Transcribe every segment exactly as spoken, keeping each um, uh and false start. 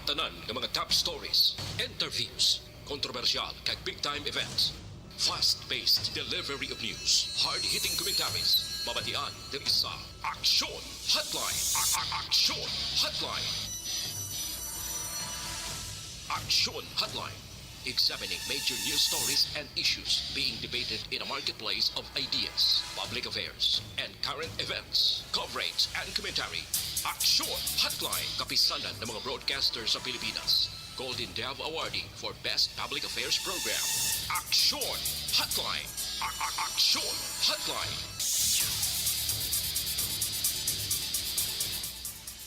Tanan nga mga top stories, interviews, kontrobersyal kag big time events. Fast-paced delivery of news, hard-hitting commentaries, mabatian diri sa Aksyon Hotline. A- a- Aksyon Hotline. Aksyon Hotline. Examining major news stories and issues being debated in a marketplace of ideas, public affairs, and current events. Coverage and commentary. Aksyon Hotline. Kapisanan ng mga broadcaster sa Pilipinas. Golden Dove Awardee for Best Public Affairs Program. Aksyon Hotline. A- a- Aksyon Hotline.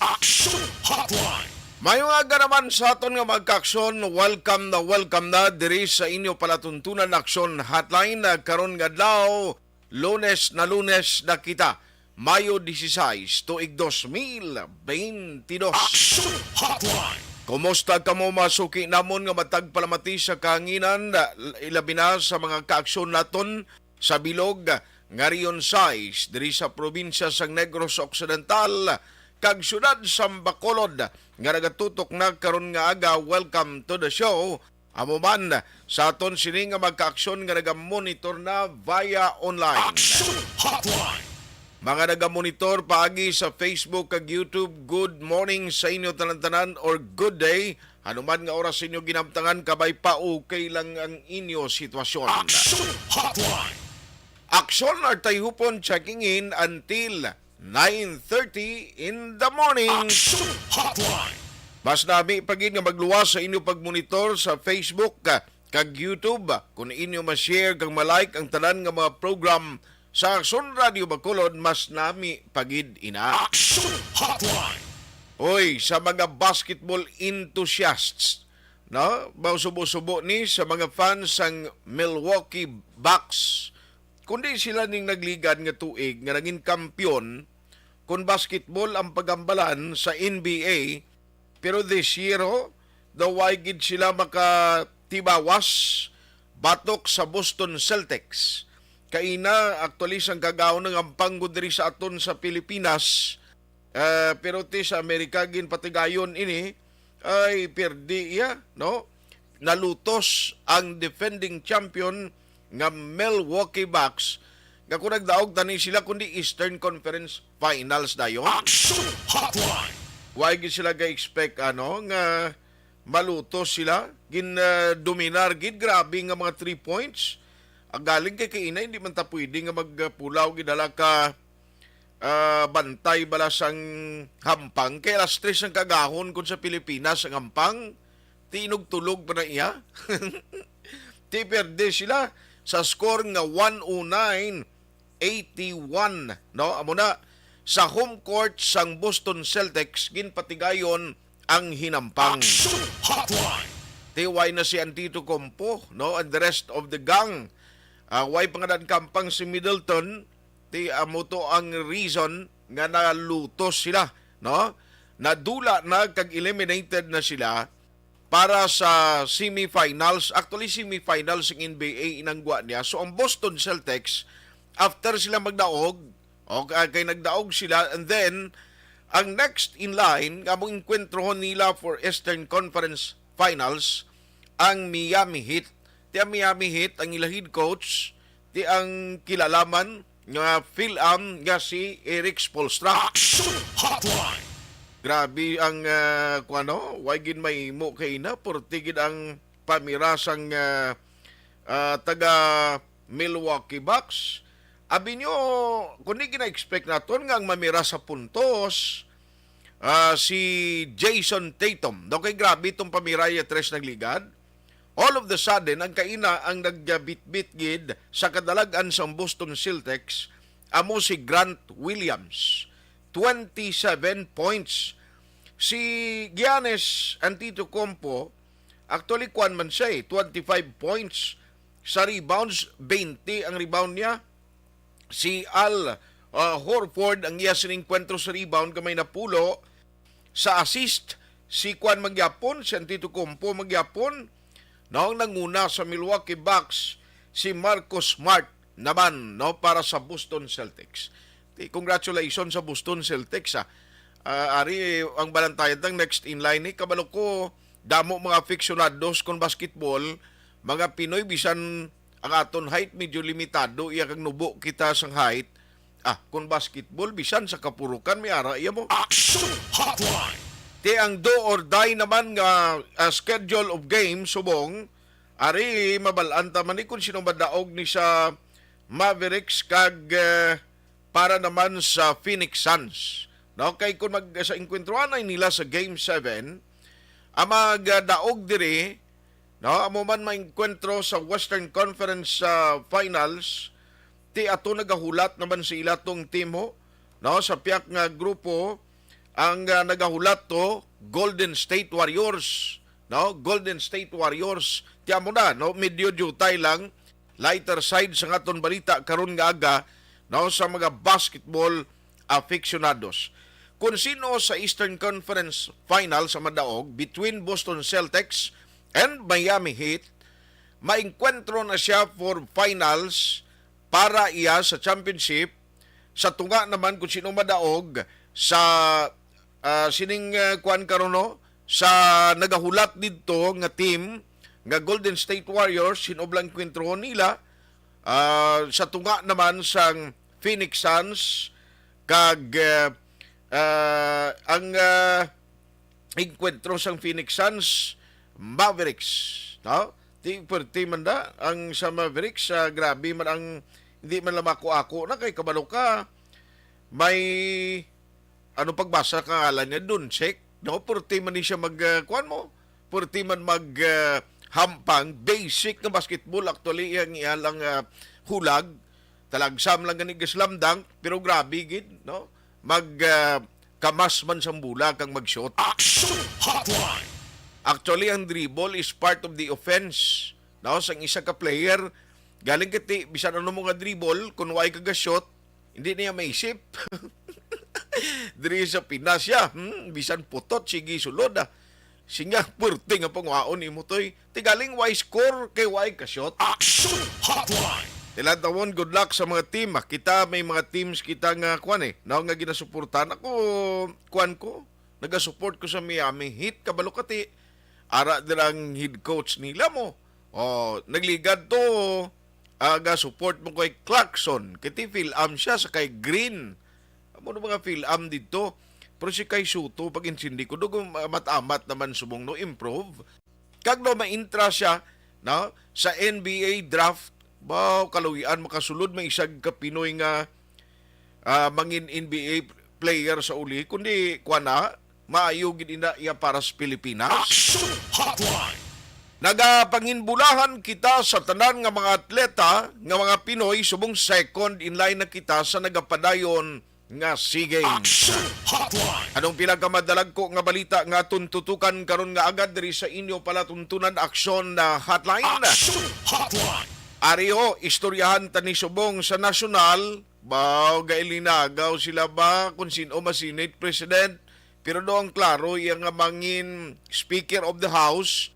Aksyon Hotline. Maayong aga naman sa aton nga mga kaaksyon. Welcome na welcome na diri sa inyo palatuntunan Aksyon Hotline, ah, karon nga adlaw, Lunes na Lunes na kita, Mayo dieciséis, tuig dos mil bentidós. Aksyon Hotline. Kumusta kamo, mga suki namon nga matag palamati sa kahanginan, ah, ilabi na sa mga kaaksyon naton sa bilog nga Region sais diri sa probinsya sang Negros Occidental kag siyudad sang Bacolod nga nagatutok na karon nga aga. Welcome to the show. Amo man sa aton sini nga magkaaksyon nga nagamonitor na via online. Aksyon Hotline. Mga nagamonitor paagi sa Facebook kag YouTube, good morning sa inyo tanan-tanan or good day. Anuman nga oras inyo ginamtangan, kabay pa okay lang ang inyo sitwasyon. Aksyon Hotline. Aksyon Artayhupon checking in until nine thirty in the morning. Aksyon Hotline. Mas nami pa gid nga magluwas sa inyo pagmonitor sa Facebook, ah, kag YouTube. Kung inyo ma-share kag ma-like ang tanan nga mga program sa Aksyon Radio Bacolod, mas nami pa gid ina. Aksyon Hotline. Oy, sa mga basketball enthusiasts, no? Mao subo-subo ni sa mga fans sang Milwaukee Bucks. Kundi sila ning nagligad nga tuig nga naging kampiyon kun basketball ang pagambalan sa N B A, pero this year, ho, daw way gid sila makatibawas batok sa Boston Celtics. Kaina, actually, sang kagahon nga ampang gud diri sa aton sa Pilipinas, ah, pero ti sa Amerika ginpatigayon ini, ay pirdi iya, no? Nalutos ang defending champion nga Milwaukee Bucks, nga kung nagdaog tani sila kundi Eastern Conference Finals dayon. Action Hotline. Why gid sila ga-expect, ano, nga malutos sila? Gin, ah, dominar gid, grabe nga mga three points. Ang galing kay kaina, hindi man ta pwede nga magpulaw gid hala ka, ah, bantay bala sang hampang. Kay alas tres ang kagahon kun sa Pilipinas ang hampang. Ti inugtulog pa na iya. Ti perde sila sa score nga one oh nine eighty-one, no? Amo na, sa home court sang Boston Celtics, ginpatigayon ang hinampang. Action Hotline. Ti way na si Antetokounmpo, no, and the rest of the gang. Ah, way pa nga nagkampang si Middleton, ti amo to ang reason nga nalutos sila, no? Nadula na kag eliminated na sila para sa semifinals. Actually, semifinals ang N B A inangwa niya. So, ang Boston Celtics, after sila magdaog, o, ah, kay nagdaog sila, and then, ang next in line nga among engkwentrohon nila for Eastern Conference Finals, ang Miami Heat. Ti ang Miami Heat, ang ila head coach, ti ang kilalaman nga Phil-Am nga si Erik Spoelstra. Action Hotline. Grabe ang, ah, kuwan, no? Way gid mahimo kay na, purti gid ang pamira sang, ah, ah, taga Milwaukee Bucks. Abi nyo, kundi gina-expect naton nga ang mamira sa puntos, ah, si Jayson Tatum. Daw kay grabe itong pamira ya tres nagligad. All of the sudden, ang kaina ang nagbitbit gid sa kadalag-an sang Boston Celtics amo si Grant Williams, twenty-seven points. Si Giannis Antetokounmpo, actually, kuwan man siya eh, twenty-five points. Sa rebounds, twenty ang rebound niya. Si Al, uh, Horford ang iya sining kwentro sa rebound, gamay napulo. Sa assist, si Kwan magyapon, si Antetokounmpo magyapon. Naong nanguna sa Milwaukee Bucks, si Marcus Smart naman, no, para sa Boston Celtics. Ti, congratulations sa Boston Celtics, ah. Ah, ari ang balantayan tang next in line ni, kabalo ko, damo mga aficionados kon basketball, mga Pinoy, bisan ang aton height medyo limitado, iya kag nubo kita sang height. Ah, kon basketball, bisan sa kapurukan may ara iya mo. Action Hotline! Ti ang do or die naman nga, ah, schedule of game subong, ari mabal-an ta man ni kung sino madaog ni sa Mavericks kag, eh, para naman sa Phoenix Suns. No, kay kung mag, sa engkwentro anay nila sa Game seven, ang magdaog diri, no, amo man maengkwentro sa Western Conference, ah, Finals, ti ato nagahulat naman sa ila tong team, ho, no, sa piyak nga grupo, ang, ah, nagahulat to, Golden State Warriors, no, Golden State Warriors. Ti amo na, no, medyo diutay lang, lighter side sa aton balita karon nga aga, no, sa mga basketball aficionados. Kung sino sa Eastern Conference Finals ang madaog between Boston Celtics and Miami Heat, maengkwentro na siya for finals para iya sa championship. Sa tunga naman kung sino madaog sa, ah, sining, ah, kuan karon, no, sa nagahulat didto nga team nga Golden State Warriors, sin-o bala ang engkwentro nila, ah, sa tunga naman sang Phoenix Suns kag, ah, ah, ang, ah, engkwentro sang Phoenix Suns, Mavericks, no? Ti, perti man da ang sa Mavericks, ah, grabe man ang, hindi man lang ako-ako na kay kabalo ka, may ano pagbasa ka ngalan niya, Doncic, no? Perti man ni siya mag, ah, kuwan mo, perti man mag, ah, hampang, basic nga basketball actually ang iya lang, ah, hulag. Talagsam lang gani ga slam dunk, pero grabe gid, no? Mag, ah, kamas man sang bola kang mag-shot. Action Hotline! Actually, ang dribble is part of the offense, no? Sang isa ka player, galing kiti, bisan ano mo nga dribble, kung why ka ga-shot, hindi niya maisip. Diri sa Pinas siya, hmm, bisan putot, sige, sulod, ah. Sinya, purti nga pangwaon nimo, Toy. Ti galing, why score kay why ka-shot? Action Hotline! Tilantawon, good luck sa mga team. Ah, kita, may mga teams kita nga, kwan eh, no, nga ginasuportahan. Ako, kwan ko, nagasupport ko sa Miami Heat. Kabalo ka ti, ara dirang head coach nila mo. Oh, nagligad to, aga support mo kay Clarkson. Kay ti Phil-Am siya sa kay Green. Amo na mga Phil-Am dito. Pero si Kai Soto, pag-intindi ko, dugo ma-, amat-amat naman subong no improve. Kag no maintra siya, no, sa N B A draft, baw, kaluy-an makasulod may isag ka Pinoy nga, ah, mangin N B A player sa uli, kundi, kuwan na, maayo gid ina iya para sa Pilipinas. Action Hotline! Nagapanginbulahan kita sa tanan nga mga atleta nga mga Pinoy subong second in line na kita sa nagapadayon nga SEA Games. Action Hotline! Anong pila ka madalagko nga balita nga aton tutukan karon nga agad diri sa inyo palatuntunan Aksyon na Hotline? Action Hotline! Ari ho, istoryahan ta ni subong sa nasyonal. Baw, gailinagaw sila ba kung sino ma-Senate President? Pero do ang klaro, iya nga mangin Speaker of the House,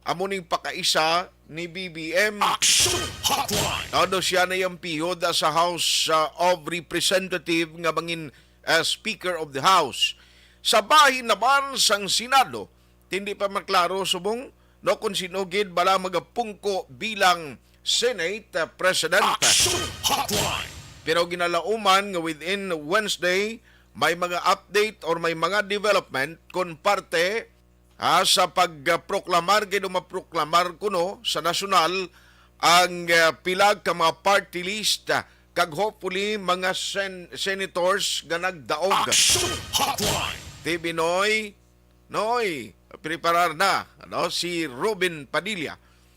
amo ning pakaisa ni B B M. Action Hotline! Ano siya na yung pihod sa House, uh, of Representative nga mangin, uh, Speaker of the House. Sa bahin naman sang Senado, hindi pa maklaro subong, no, kung sino gid bala magapungko bilang Senate, uh, President. Action Hotline! Pero ginalauman nga within Wednesday, may mga update or may mga development kung parte, ah, sa pagproklamar, kay maproklamar kuno sa nasyonal ang, ah, pila ka mga party list, ah, kag hopefully mga sen-, senators nga nagdaog. Action Hotline! Ti Binoy, Noy, preparar na, ano, si Robin Padilla.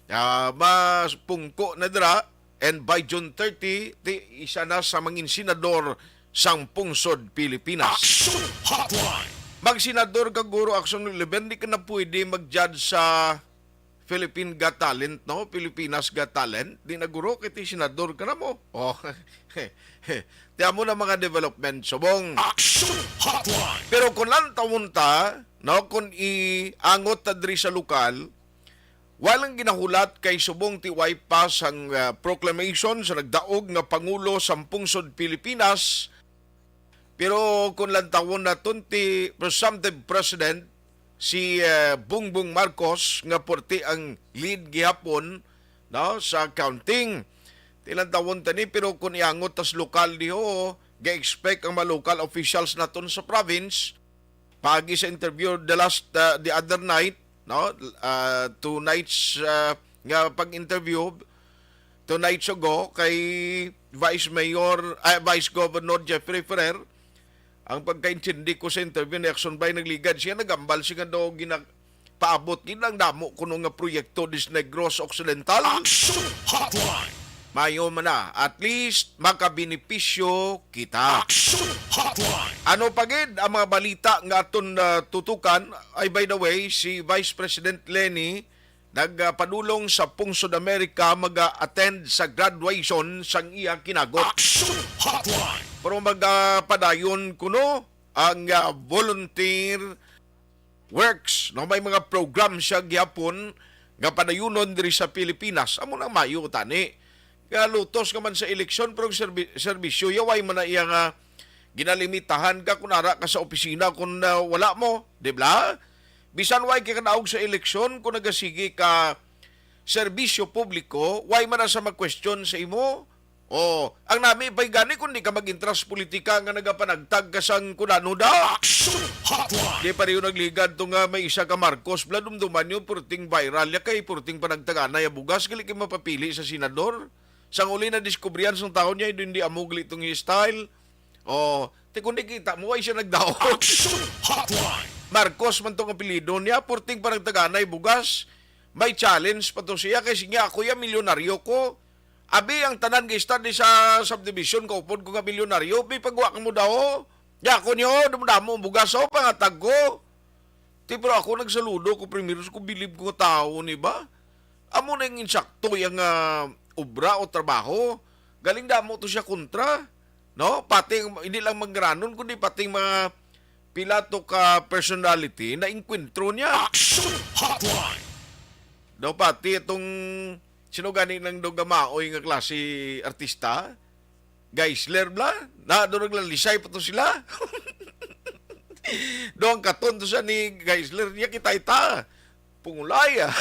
Ah, mas pungko na dira, and by June thirty, ti isa na sa mangin senador sang pungsod Pilipinas. Action Hotline! Magsenador ka, guro, Action eleven, di ka na pwede mag-judge sa Philippine Got Talent, no? Pilipinas Got Talent. Di na, guro, kay ti senador ka na mo. Oh. Ti amo na mga development subong. Action Hotline! Pero kung lantawon ta, no, kung iangot ta diri sa lokal, walang ginahulat kay subong ti way pa sang, ah, proclamation sa nagdaog nga Pangulo sang Pungsod Pilipinas, Pero kung lantawon naton ti presumptive president, si, eh, Bongbong Marcos, nga porti ang lead gihapon, no, sa counting. Ti lantawon tani, pero kung iangot tas lokal diho, ga-expect ang mga local officials naton sa province, pagi sa interview the last, uh, the other night, no? Uh, two nights, uh, nga pag-interview, two nights ago kay Vice Mayor, ah, Vice Governor Jeffrey Ferrer, ang pagkaintindi ko sa interview ni Action Bay, nagligad siya, nagambal siya nga daw gina-, paabot gid ang damo kuno nga proyekto dis Negros Occidental. Action Hotline! Mayo man na, at least makabenepisyo kita. Action Hotline! Ano pa gid ang mga balita nga aton, ah, tutukan? Ay, by the way, si Vice President Leni nagpadulong sa Pungsod Amerika, mag-attend sa graduation sang iya kinagot. Action Hotline! Pero magapadayon kuno ang, ah, volunteer works, no? May mga program siya gihapon nga padayunon diri sa Pilipinas. Amo nang mayo tani. Nga lutos ka man sa eleksyon, pero ang serbi-, serbisyo, yaway man na iya nga ginalimitahan ka kung ara ka sa opisina, kung, ah, wala mo, di ba? Bisan way ka kadaog sa eleksyon, kung nagasigi ka serbisyo publiko, way man na sa mag-question sa imo. Oh, ang nami pa'y gani kung di ka mag-intras politika nga nagapanagtag ka sang kunano da. Action Hotline! Di pa rin nagligad to nga may isa ka Marcos, bla, dumduman nyo, purting viral ya kay purting panagtaganay ang bugas, gali kay mapapili sa senador. Sang uli na diskubrihan sang taon niya, hindi amo gali tong style. Oh, ti kung di kita mo, ay siya nagdaog. Action Hotline! Marcos man tong apelyido niya, purting panagtaganay bugas. May challenge pa to siya, kay siya, "Ako ya, milyonaryo ko." Abi, ang tanan nga study sa subdivision, kaupod ko nga milyonaryo, may pagwa ka mo daw. Ya, ako niyo, damo-damo ang bugas, oh, pangatag ko. Ti, pero ako nagsaludo ko primero, ko bilib ko nga tao ni ba? Amo na yung insakto yung, ah, obra o trabaho. Galing damo to siya kontra, no? Pati ang, hindi lang manggaranon, kundi pati ang mga pila to ka personality na inkwentro niya. Action Hotline! Daw pati itong sino gani nang daw gamaoy nga klase artista? Geisler bla? Na, daw naglalisay pa to sila. Daw ang katon to siya ni Geisler niya, kita ita. Pungulay, ah.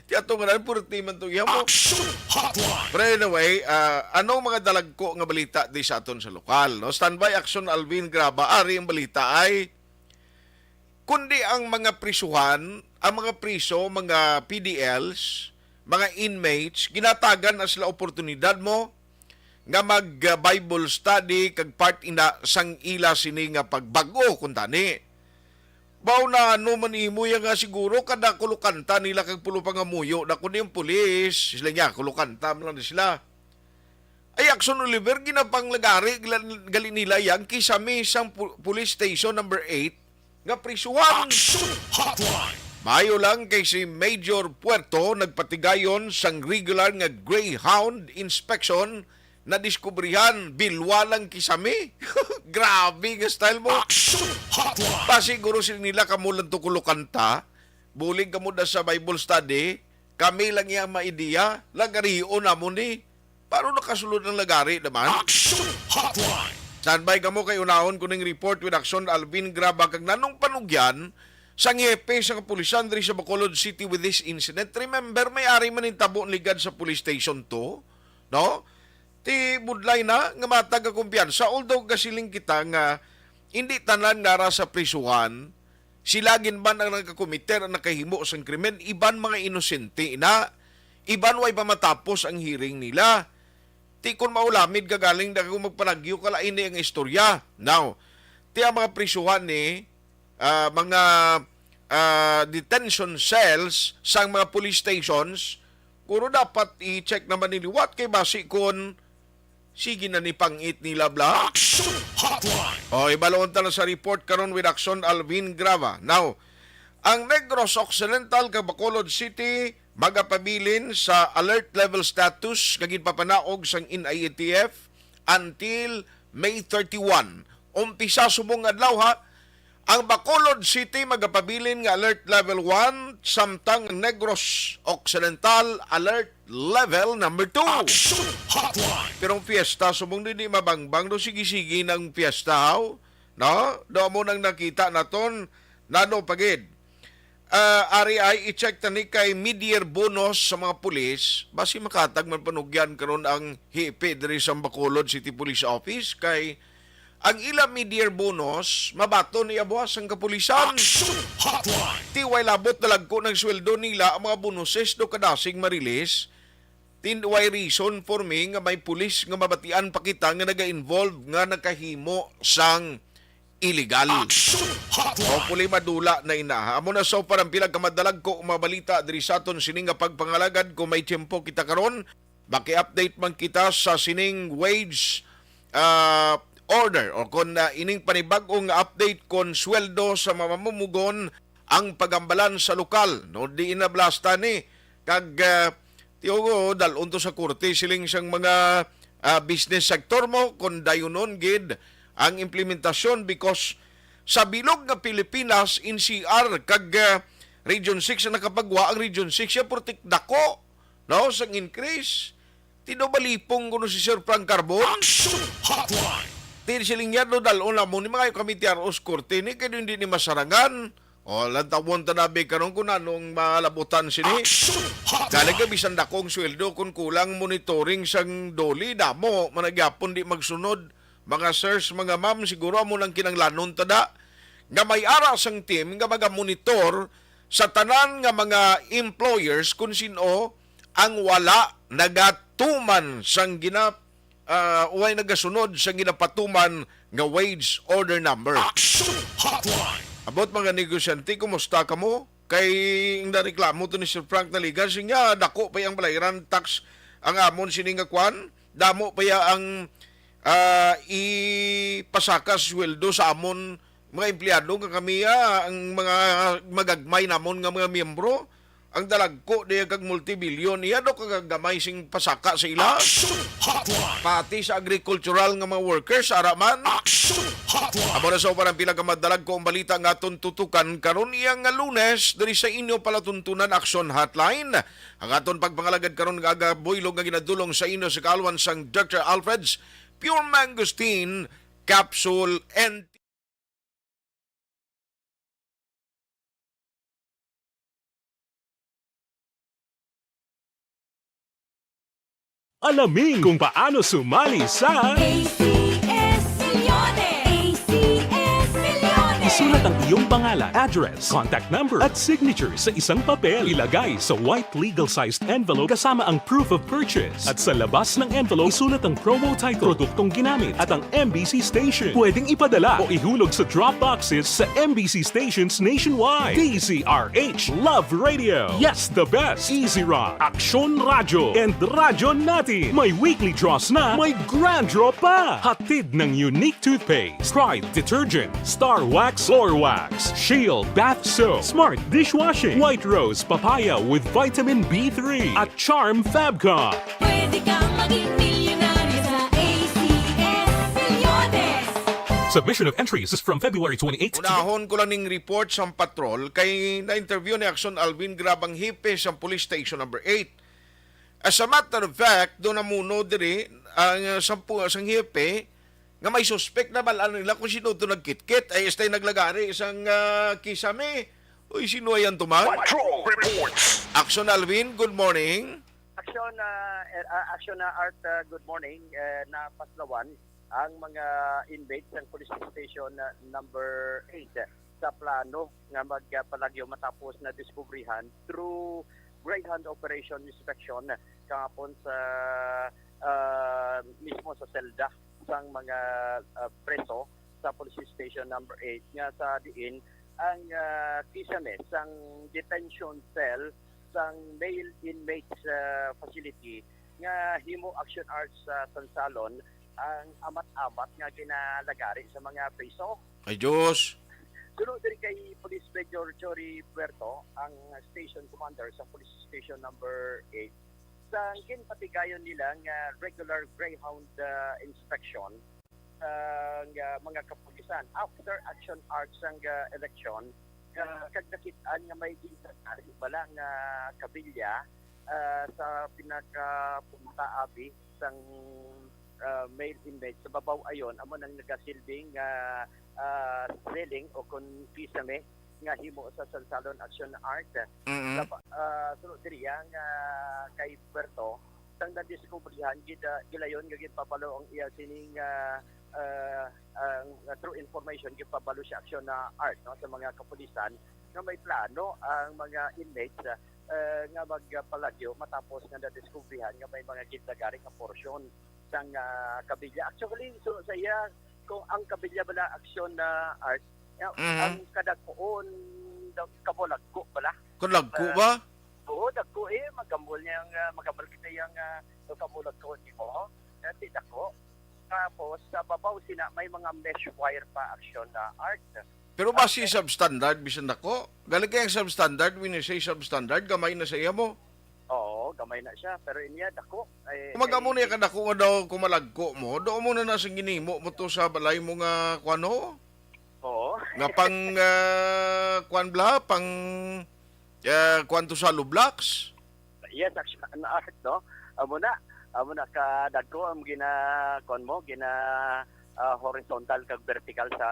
Ti ato nga na, purti man to iya mo. Action Hotline! Pero anyway, ah, anong mga dalagko nga balita di sa aton sa lokal, no? Standby, Action Alvin Graba. Ari ang balita ay, kundi ang mga prisuhan, ang mga priso, mga P D Ls, mga inmates, ginatagan na sila oportunidad mo nga mag, ah, Bible study kag part ina sang ila sini nga pagbag-o, kuntani. Baw na ano man imo ya nga siguro kada kulukanta nila kag pulo pangamuyo na kundi ang pulis, sila niya, kulukanta man lang ni sila. Ay, Action Oliver, ginapanglagari gila-, gali nila yang kisame sang pu-, police station number eight nga prisuhan. Action Hotline! Mayo lang kay si Major Puerto nagpatigayon sang regular nga Greyhound inspection, nadiskubrihan, bilwa lang kisame. Grabe nga style mo. Action Hotline! Pasiguro sila nila kamo lang to kulukanta, bulig kamo da sa Bible study, kami lang iya maidiya, lagarion namo ni. Paano nakasulod ang lagari naman? Action Hotline! Standby kamo kay unahon ko ning report with Action Alvin Graba kag nanong panugyan sang hepe sa kapulisan diri sa Bacolod City with this incident. Remember, may ari man ning tabo ligad sa police station two, no? Ti budlay na nga matag ka kumpiyansa, although gasiling kita nga hindi tanan nga ara sa prisuhan, sila gid man ang nagkakomiter, ang nakahimo sang krimen, iban mga inosente na, iban way pa matapos ang hearing nila. Ti kon maulamid ka galing, daghang magpanagyo ka, lain ni ang istorya. Now, ti ang mga prisuhan ni, ah, mga, ah, detention cells sang mga police stations, kuro dapat i-check naman ni liwat kay basi kon sige na ni pangit nila, bla. Action Hotline! O, ibalon ta na sa report karon with Action Alvin Grava. Now, ang Negros Occidental kag Bacolod City magapabilin sa alert level status nga ginpapanaog sang N I A T F until May thirty-one. Umpisa subong adlaw, ha. Ang Bacolod City magapabilin nga alert level one, samtang Negros Occidental alert level number two. Action Hotline. Pero ang fiesta, subong di, di mabangbang, no? Sige-sige ng fiesta, haw? No? Do mo nang nakita naton, nano pa gid. Ah, ari ay i-check ta ni kay mid-year bonus sa mga pulis. Basi makatag man panugyan karon ang hepe diri sa Bacolod City Police Office kay ang ila mid-year bonus, mabaton iya buwas ang kapulisan. Action Hotline. Ti way labot na lagko ng sweldo nila ang mga bonuses do kadasig ma-release. Tin way reason for me nga may pulis nga mabatian pa kita nga naga-involve nga nakahimo sang illegal. Action Hotline. Hopefully madula na ina. Amo na so para ang pila ka madalagko nga mga balita diri sa aton sining nga pagpangalagad. Kung may tiyempo kita karon, maki-update man kita sa sining wage, ah, order o kon, ah, ining panibag-ong update kon sweldo sa mamumugon ang pagambalan sa lokal, no? Di inablasta ni kag, ah, tiyo, dalon to sa korte siling sang mga, ah, business sector mo kon dayunon gid ang implementasyon because sa bilog nga Pilipinas, N C R kag, ah, Region six ang nakapagwa, ang Region six siya purtik dako, no, sang increase. Ti do balipong kuno si Sir Frank Carbon. Action Hotline. Ti siling niya, do dalon na mo ni mga kami ti R Os Korte ni kay hindi ni masarangan. O, lantawon ta nabi karon kung anong malabutan sini. Action Hotline. Dali ka bisan dakong sweldo kung kulang monitoring sang doli, damo man nagyapon di magsunod. Mga sirs, mga ma'am, siguro amo nang kinanglanon ta da nga may ara sang team nga magamonitor sa tanan nga mga employers kung sino ang wala nagatuman sang gina-, ah, way nagasunod sang ginapatuman nga wage order number. Action Hotline. Abot mga negosyante, kumusta kamo? Kay ang nareklamo to ni Sir Frank Naligan, siya nga dako pa ang balayran tax ang amon sini nga kwan, damo pa ya ang, ah, ipasaka sa sweldo sa amon mga empleyado nga kami, ah, ang mga magagmay namon nga mga miyembro, ang dalagko diya kag multibilyon iya do kagagamay sing pasaka sa ila. Action Hotline. Pati sa agricultural nga mga workers, ara man. Action Hotline. Amo na sa uban ang pila ka madalagko ang balita nga aton tutukan karon iya nga Lunes diri sa inyo palatuntunan Action Hotline. Ang aton pagpangalagad karon nga aga buylog nga ginadulong sa inyo sa kaalwan sang Doctor Alfred's Pure Mangosteen Capsule and Alamin kung paano sumali sa A C S Milyones! A C S Milyones! Isulat ang iyong pangalan, address, contact number, at signature sa isang papel. Ilagay sa white legal-sized envelope kasama ang proof of purchase. At sa labas ng envelope, isulat ang promo title, produktong ginamit, at ang M B C station. Pwedeng ipadala o ihulog sa drop boxes sa M B C stations nationwide. D Z R H Love Radio. Yes, the best. Easy Rock, Aksyon Radyo, and Radyo Natin. May weekly draws na, may grand draw pa. Hatid ng Unique Toothpaste, Pride Detergent, Star Wax, Floor Wax, Shield Bath Soap, Smart Dishwashing, White Rose Papaya with Vitamin B three, at Charm Fabcon. Pwede kang maging milyonaryo sa A C S Milyones. Submission of entries is from February twenty-eighth. Unahon ko lang ning report sa patrol kay na-interview ni Action Alvin Grabang, hepe sa Police Station number eight. As a matter of fact, do namuno diri ang, uh, sampu sang hepe nga may suspek na bal-an nila kung sino to nagkitkit. Ay, istay naglagari sang, ah, kisame. Uy, sino yan to man? Patrol reports. Action Alvin, good morning. Action, ah, eh, ah, Action, ah, Art, ah, good morning. Eh, napaslawan ang mga inmates ng Police Station, ah, number eight sa plano nga magpalagyo matapos na diskubrihan through Greyhound Operation Inspection kahapon sa, ah, mismo sa selda sang mga, ah, preso sa Police Station number eight nga sa diin ang, ah, kisame sang detention cell sang male inmates, ah, facility nga himo Action Arts sa Tansalon ang amat-amat nga ginalagari sa mga preso. Ay, Diyos! Suno diri kay Police Major Jory Puerto, ang station commander sa Police Station number eight, sa ginpatigayon nila nga regular Greyhound, ah, inspection, sang, ah, mga kapulisan after Action Art sang, ah, eleksyon, ah, kag nakit-an nga may ginsanar bala nga kabilya, ah, sa pinakapunta abi sang, ah, male inmate sa Babaw Ayon, amo nang nagasilbing, ah, ah, siling o kon pisame nga himo sa Sansalon Action Art. Mm-mm. Sa pa-, ah, suno diri nga kay Puerto, sang nadiskubrihan, gid-, ah, gilayon nga ginpabalo ang iya sining, ah, ah, ang, ah, true information, ginpabalo siya Action na Art, no, sa mga kapulisan nga may plano ang mga inmates, ah, ah, nga magpalagyo matapos nga nadiskubrihan nga may mga ginlagari nga porsyon sang, ah, kabilya. Actually, so, sa iya, kung ang kabilya bala Action na Art, ya, Mhm. ang kadagkoon daw kamulagko bala. Kadagko Ah, ba? Oo, dagko eh. Magambol niya ang, ah, magambol kita yang, ah, so kamulagko nimo. Dati dako. Tapos, sa babaw sina, may mga mesh wire pa Action na Art. Pero Ah, basi eh. Substandard, bisan dako. Galing kaya substandard, when you say substandard, gamay na sa iya mo. Oo, gamay na siya. Pero inya, dako. Eh, Kung mag-amo eh, niya kadako nga daw kumalagko mo, doon mo na na sa ginimo mo to sa balay mo nga, kuwan ho? Oo. Nga pang, ah, kuwan bla, pang, ah, kuwan to sa Lublax? Yes, Action Art, no? Amo na. Amo na kadagko ang gina-, kuwan mo, gina, ah, horizontal kag vertical sa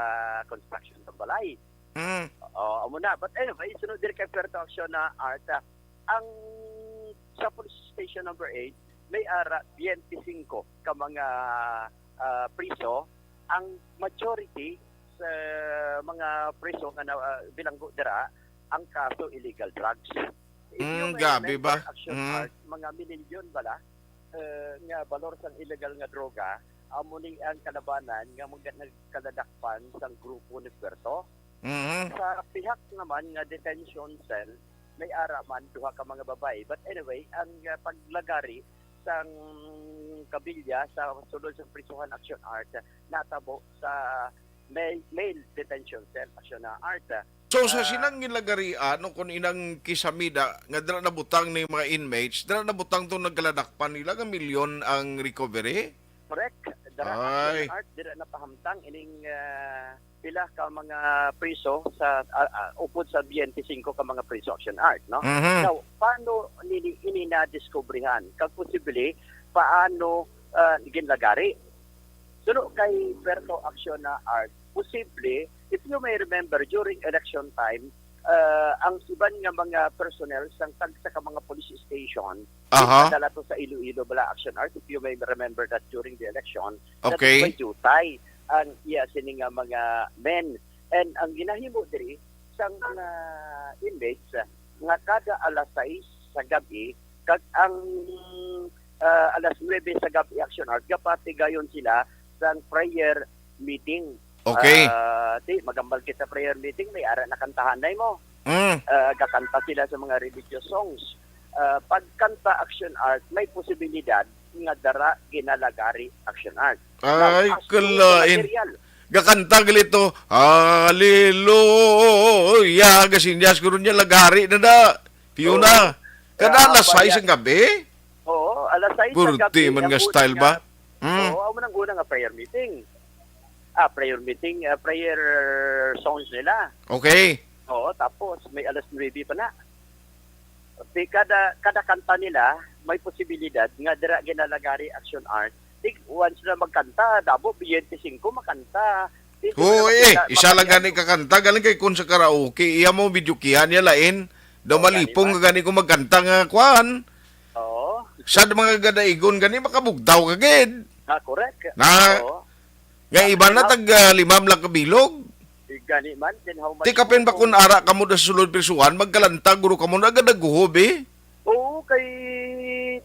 construction sa balay. Mm. Oo, amo na. But anyway, sunod diri kay Puerto Action na Art, ah, ang sa police station number eight, may ara twenty-five ka mga, ah, priso. Ang majority sa mga priso nga na, ah, bilanggo dira, ang kaso illegal drugs. If you Mm, may grabe remember, ba? Action Mm. Art, mga minilyon bala, eh, nga balor sang illegal nga droga, amo ni ang kalabanan nga mga nagkaladakpan sang grupo ni Puerto. Mhm. Sa pihak naman nga detention cell, may ara man duha ka mga babayi. But anyway, ang, ah, paglagari sang kabilya sa sulod sa prisuhan Action Art natabo sa male, male detention cell Action Art. So, sa Ah, sinang ginlagarian o kung inang kisamida nga dira nabutang ni mga inmates, dira nabutang tong nagkaladakpan nila nga milyon ang recovery? Correct. Dira Ay. Action Art, dira napahamtang ining, ah, pila ka mga priso sa, ah, ah, upod sa twenty-five ka mga priso Action Art, no? Mhm. Now, paano nini, ini nadiskubrihan? Kag posible, paano, ah, ginlagari? Suno kay Puerto Action na Art, posible, if you may remember, during election time, ah, ang iban nga mga personnel sang tagsa ka mga police station, Aha. Ginpadala to sa Iloilo bala Action Art, if you may remember that during the election, that Okay. may jutay ang iya sini nga mga men. And ang ginahimo diri sang mga inmates, ah, nga kada alas sais sa gabi, kag ang, ah, alas nuebe sa gabi, Action Art, gapatigayon sila sang prayer meeting. Okay. Ah, ti, magambal kita prayer meeting, may ara na kantahan na mo. Mm. Ah, gakanta sila sa mga religious songs. Ah, pagkanta Action Art, may posibilidad nga dara ginalagari Action Art. Now, Ay, as to the kalain. Material. Gakanta gali to, "Hallelujah." Gasinyas ko ron niya, lagari na na. Fiona, Oo. Kada Ah, alas sais baya. Ang gabi? Oo, alas sais ang Purti gabi, man ang nga una style nga, ba? Hmm. Oo, amo nang una nga prayer meeting. Ah, prayer meeting, ah, prayer songs nila. Okay. Oo, tapos may alas nuebe pa na. Di kada, kada kanta nila, may posibilidad nga dira ginalagari Action Art. Di, once na magkanta, dabo, twenty-five makanta. Di, di Oo, na eh, makita, isa lang makita. Gani kakanta, galing kay kun sa karaoke, iya mo, videokihan niya lain. Daw Oo, malipong gani man. Gani kung magkanta nga, kwan. Oo. Sa mga gadaigon gani, makabugtaw ka gid. Ah, correct. Na, Oo. Nga iba na Now, tag, ah, limam lang kabilog. Di gani man, then how much Ti kapin more ba kung kung ara kamo da sulod prisuhan, magkalantag guro kamo na gadaguhob eh. Oo, kay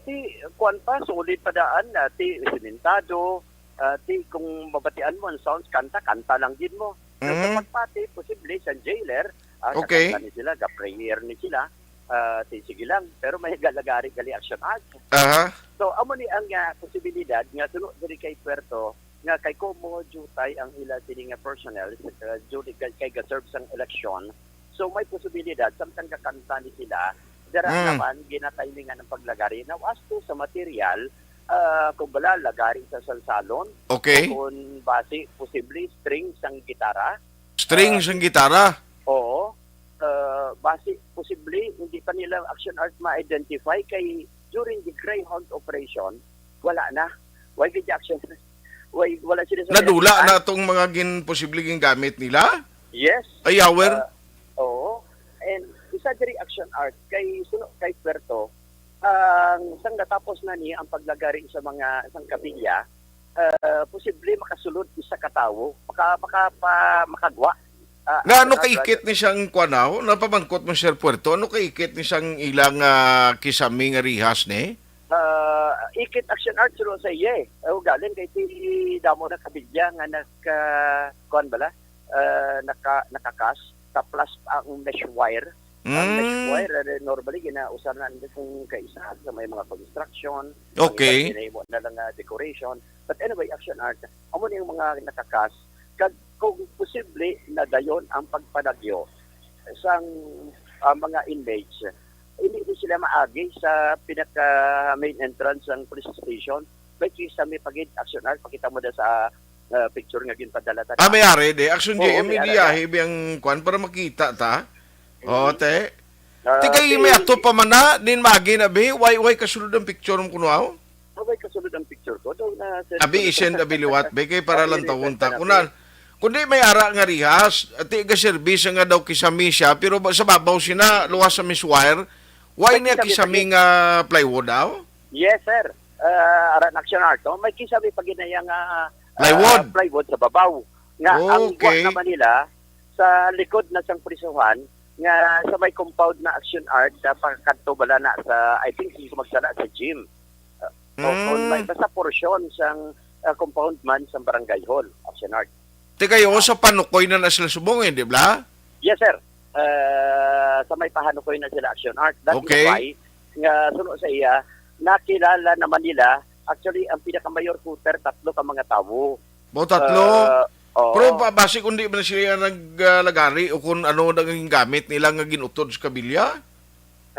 ti, kuwan pa, solid pa daan, ah, ti, simentado, ah, ti, kung mabatian mo ang sounds, kanta, kanta lang gid mo. Pero sa Mhm. pagpati, posible, sa jailer, ah, Okay. kakanta ni sila, ga-prayer ni sila, ah, ti, sige lang. Pero may galagari gali Action Art. Aha. So, amo ni ang, ah, posibilidad nga suno diri kay Puerto, nga kay komo jutay ang ila sini nga personnel, uh, during kay, kay ga-serve sang eleksyon. So, may posibilidad, samtang gakanta ni sila, dira Mm. naman ginatimingan ang paglagari. Now, as to sa material, ah, kung bala, lagari sa salsalon, Okay. o kung basi, posible, string sang gitara. String Ah, sang gitara? Oo. Ah, basi, posible, hindi pa nila action art ma-identify kay during the Greyhound operation, wala na. Why gid action? Why, wala sila sa Nadula na action art? Tong mga gin-, posible gingamit nila? Yes. Ay, yawer. Ah, oo. And isa diri action art kay suno kay Puerto, ang sang natapos na ni ang paglagari sa mga, sang kabilya, ah, posible makasulod isa ka tawo, maka-, makapa-, makagwa. Ah, Nga ano ah, kaikit ni siyang kwanaw? Napamangkot mo, Sir Puerto, ano kaikit ni siyang ilang, ah, kisami nga rihas ni? Ah, ikit action art suno sa iya eh. O, galing kay ti damo na kabilya nga naka, kuwan bala, ah, naka-, nakakas, taplas ang mesh wire. Ang mesh Mm. wire, eh, normally, ginausar na nila kung kaisa sa may mga construction, ang Okay. iban ginahimo na lang nga decoration. But anyway, action art, amo na yung mga nakakas. Kag kung posible, na dayon ang pagpanagyo sang, ah, mga inmates, hindi ni sila maagi sa pinaka main entrance sang police station. May kisami pa gid, action art, pakita mo da sa, ah, picture nga ginpadala ta. Ah, may ari, di. Action Oo, J M, may ara, idiyahe biyang kwan para makita ta. Oo, Mm. te. Ah, Ti kay ti may ato pa man na, din maagi na, bi. Why, why kasulod ang picture mo kuno, aw? Ah, why kasulod ang picture ko? Daw na, sir, Abi, sulod. I-send, abi, liwat, be, kay para Ah, lang i-request tawon ta. na, Kunan, be. Kundi may ara nga rihas, ti gaserbi siya nga daw kisami siya, pero ba, sa babaw sina, luwas sa mesh wire. Why May niya kisami pa kisami gid. nga plywood, aw? Yes, sir. Ah, ara na action art, oh. May kisami pa gid na iya nga, ah, Plywood? plywood sa babaw. Nga, ang Okay. buwan naman nila, sa likod na sang prisuhan, nga sa may compound na action art, ah, pakadto bala na sa, I think, hindi ko magsala, sa gym. Ah, o, o, Mm. may, basta porsyon sang, ah, compound man sang barangay hall, action art. Ti kayo, sa Panukoy na na sila subong, eh, di ba? Yes, sir. Ah, sa may Pahanukoy na sila action art. That is Okay. why, nga suno sa iya, nakilala naman nila, actually, ang pinakamayor cutter, tatlo ka mga tawo. Mo tatlo? Ah, oo. Pero pa, basi kung di man sila naglagari o kung ano naging gamit nila nga ginutod sa kabilya?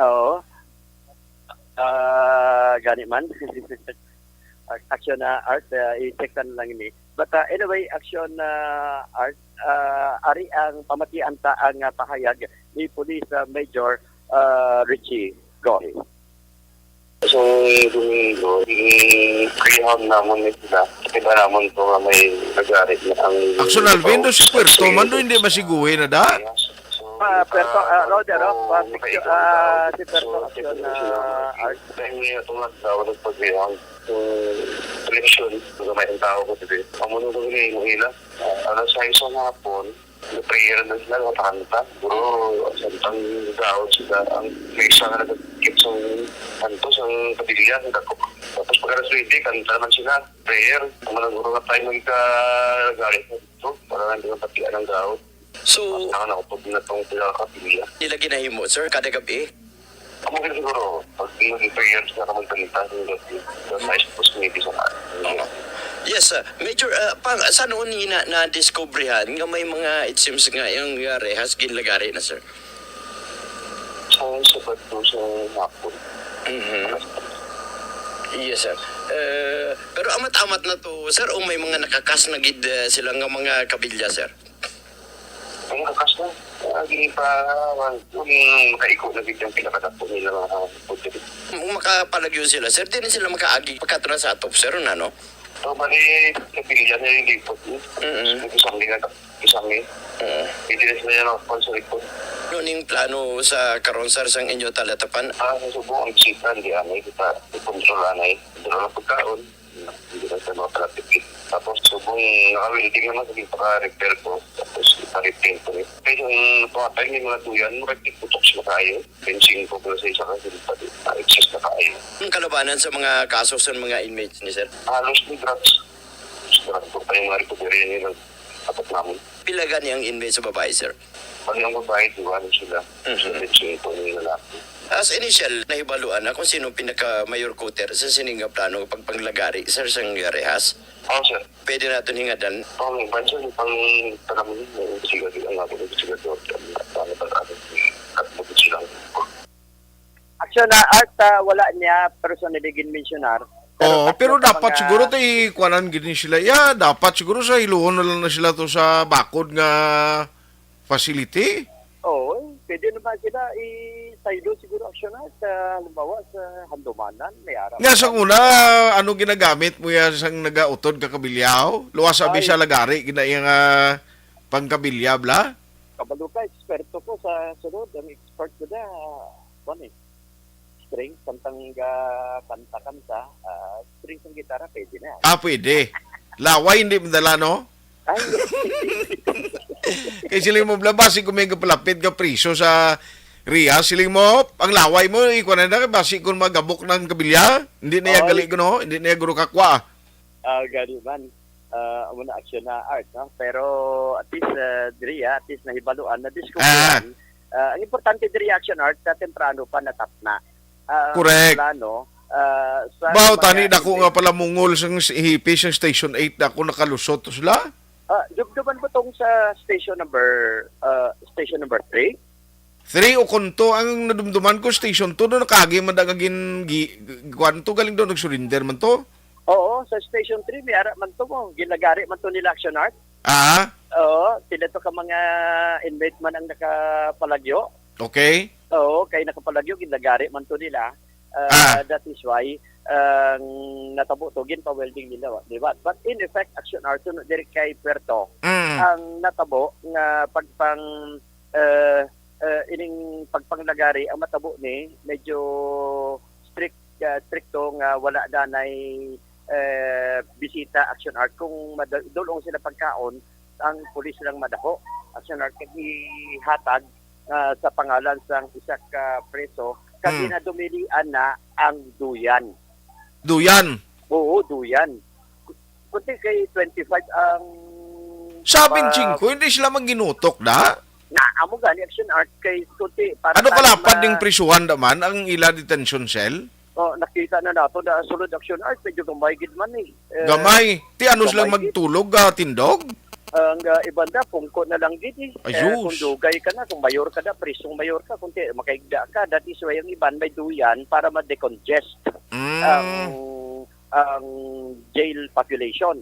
Oo. Ah, gani man. Action na art, ah, i-check na lang ini. But, ah, anyway, action na art, ah, ari ang pamatian ta ang, ah, pahayag ni Police, ah, Major, ah, Richie Gohi. So, Domingo, i-greyhound namon ni sila. Kita namon to nga may nagari na ang Action Alvin, do si Puerto man, do hindi masiguhi na da? Ah, Puerto, ah, Roger, oh, ah, picture, ah, si Puerto, action, ah, art. Time niya itong nagdawa ng pag-greyhound. Yung election, gamay ang tao ko dito. Amo nung gawin niya, yung ila. Ah, alas sais ng hapon, prayer na sila, nakakanta. Siguro, samtang daw sila, ang may isa nga nagkakit sa kanto, sa kabilya, sa dako. Tapos pag alas twenty, kanta naman sila, prayer. Ang managuro nga time, nagkagalit na dito, para hindi mapatian ang daw. So, Ang nakaupod na tong pila ka kabilya. Nila ginahimo, sir, kada gabi? Amo gid siguro, pag nag-prayer sila ka magsalita, yung gabi, yung mais, tapos maybe sa Oo. Yes, sir. Major, ah, pang, sa noon ni na, na-discoveryhan nga may mga, it seems nga, yung, ah, rehas, ginlagari na, sir? Sa sabat ko sa hapon. Mhm. Yes, sir. Eh, pero amat-amat na to, sir, o may mga nakakas na gid, eh, sila nga mga kabilya, sir? Ang kakas na, ah, di pa, kung makaiko na gid ang pinakadako nila nga pagdali. Kung makapalagyo sila, sir, di na sila makaagi pagkatapos sa atop, sir, na, no? So, bali, kabilya na yung lipot, eh. Mm-mm. Yung isang nga, isang, eh. Mm. Pwede na sila yung nakapal sa likod. Ano ning plano sa karon, sir, sang inyo talatapan? Ah, sa subo, ang bisita, hindi, ano, eh, kita, i-control, ano, eh. Control ang pagkaon. Hindi na siya makakalapit, eh. Tapos, subong naka-welding naman, sige, paka-repair ko. Tapos, ipa-repaint ko, eh. Kaya yung tumatay, may mga duyan, murag tigputok siya kayo. Fencing ko pala sa isa kasi, pati, ah, excess na kayo. Ang kalabanan sa mga kaso sa mga inmates ni sir? Halos may drugs. Drugs ko pa yung mga recovery nila. Dapat namin. Pila gani ang inmate sa babae, sir? Pag ang babae, duha na sila. Mhm. Sa fencing ko yung lalaki. As initial, nahibaluan na kung sino pinaka-mayor cutter sa sini nga plano pagpanglagari, sir, sang rehas? Oo, sir. Pwede naton hingadan? Oo, may bansa yung pang tanam, may investigador, ang ako investigador, ang, ang, ang, ang, ang, ang, Action na art, ah, wala niya personally ginmensyonar, Oo, tatlo pero ka dapat mga siguro to ikuanan gid ni sila. Ya, dapat siguro sa hiluhon na lang na sila to sa bakod nga facility. Oo, pwede naman sila isaylo siguro aksyonan sa, halimbawa, sa Handumanan, may ara Nga sa man. Una, ano ginagamit mo ya sang nagautod ka kabilyaw? Luwas abi Ay. Siya lagari, gina iya nga pangkabilya, bla? Kabalo ka, eksperto ko sa sulod. Ang expert ko na, kuwan eh, string, kantang ga-, kanta-kanta, ah, string sang gitara, pwede na. Ah, pwede. Laway, hindi madala, no? Ay, Kay siling mo, bla, basi kung may kapalapit nga priso sa Ria, siling mo, ang laway mo, ikuha na na, basi kung magabok ng kabilya, hindi na iya Ah, gali, no? Hindi na iya guro kakwa. Ah, gani man. Ah, amo na aksyon na art, no? Pero at least, ah, diri, ah, at least nahibaluan, nadiskubrihan. Ah. Ah, ang importante diri, action art, sa temprano pa natapna. Ah, ang Correct. Plano, ah, sa Baw, mga tani, dako nga pala mungol sang s-, hipis sang Station eight, dako nakalusot to sila. Ah, dubduban mo tong sa station number, ah, station number three? Three o konto ang nadumduman ko, station two, no, nakagi man da nga gin-, gi-, kuwan to, galing daw, nag-surrender man to. Oo, sa Station three, may ara man to mo. Ginlagari man to nila Action Art. Ah? Oo, sila to ka mga inmate man ang nakapalagyo. Okay. Oo, kay nakapalagyo, ginlagari man to nila. Ah, Ah. That is why, ang natabo to, ginpa-welding nila, wa-, di ba? But in effect, Action Art, sunod diri kay Puerto, Mm. ang natabo nga pagpang, eh, eh, ining pagpanglagari, ang matabo ni, medyo strict, ah, strikto nga wala danay, eh, bisita, Action Art. Kung mada-, dulong sila pagkaon, ang pulis lang madako, Action Art, kag ihatag, ah, sa pangalan sang isa ka preso, kag Hmm. ginadumilian na ang duyan. Duyan? Oo, duyan. Kunti kay twenty-five ang Sabing pa- singko, hindi sila magginutok, da? Na, amo gani, Action Art, kay kunti para Ano sa kalapad mga ning prisuhan naman ang ila detention cell? Oh, nakita na nato na sulod, Action Art, medyo gamay gid man eh. Eh, Gamay. Ti ano sila gamay gid. Magtulog, ah, tindog? Ang, ah, iban na, pungko na lang gid eh. Ay, Eh, sus. Kung dugay ka na, kung mayor ka na, prisong mayor ka, kung ti-, makaigda ka, that is why ang iban may duyan para ma-decongest Mm. ang, ang jail population.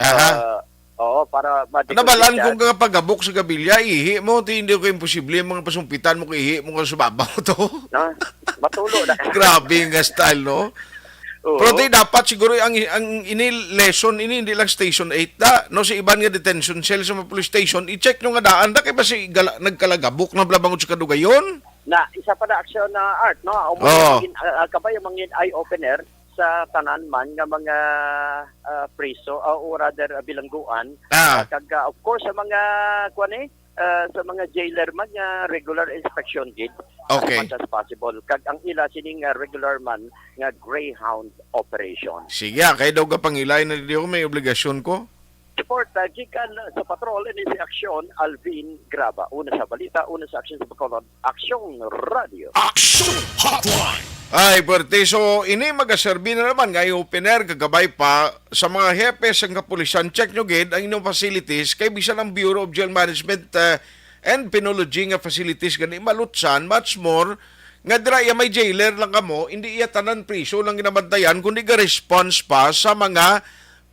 Aha. Ah, oo, para ma-decongest Nabalaan siya. Kung kapagabok sa gabilya, ihi mo, ti hindi ko imposible ang mga pasumpitan mo kung ihi mo ka sa babaw to. Na, matulo na. Grabe nga style, no? Oo. Pero di dapat siguro ang, ang ini lesson ini hindi lang Station eight da, no, sa iban nga detention cell sa mga police station, i-check nyo nga daan da kay basi gala-, nagkalagabok na bala bangod sa kadugayon. Na, isa pa na aksyon na art, no? Ang Oo. Mangin, ah, ah, kabay ang mangin eye-opener sa tanan man nga mga, ah, priso, ah, or rather, ah, bilangguan. Ah. Ah, kag, ah, of course, sa mga, kuwan eh, ah, sa mga jailer man nga regular inspection gid, Okay. As much as possible. Kag ang ila sining, ah, regular man nga greyhound operation. Sige, ah, kay daw gapangilay na di ako, may obligasyon ko. Report, ah, gikan sa patrol, ini si Aksyon Alvin Graba. Una sa balita, una sa aksyon sa Bacolod, Aksyon Radio. Aksyon Hotline. Ay, pwerte. So, ini magaserbi na naman nga eye-opener, kagabay pa sa mga hepe sang kapulisan. Check nyo gid ang inyong facilities kay bisan ang Bureau of Jail Management, ah, and Penology nga facilities gani malutsan, much more nga dira iya may jailer lang kamo, hindi iya tanan priso lang ginabantayan, kundi ga-response pa sa mga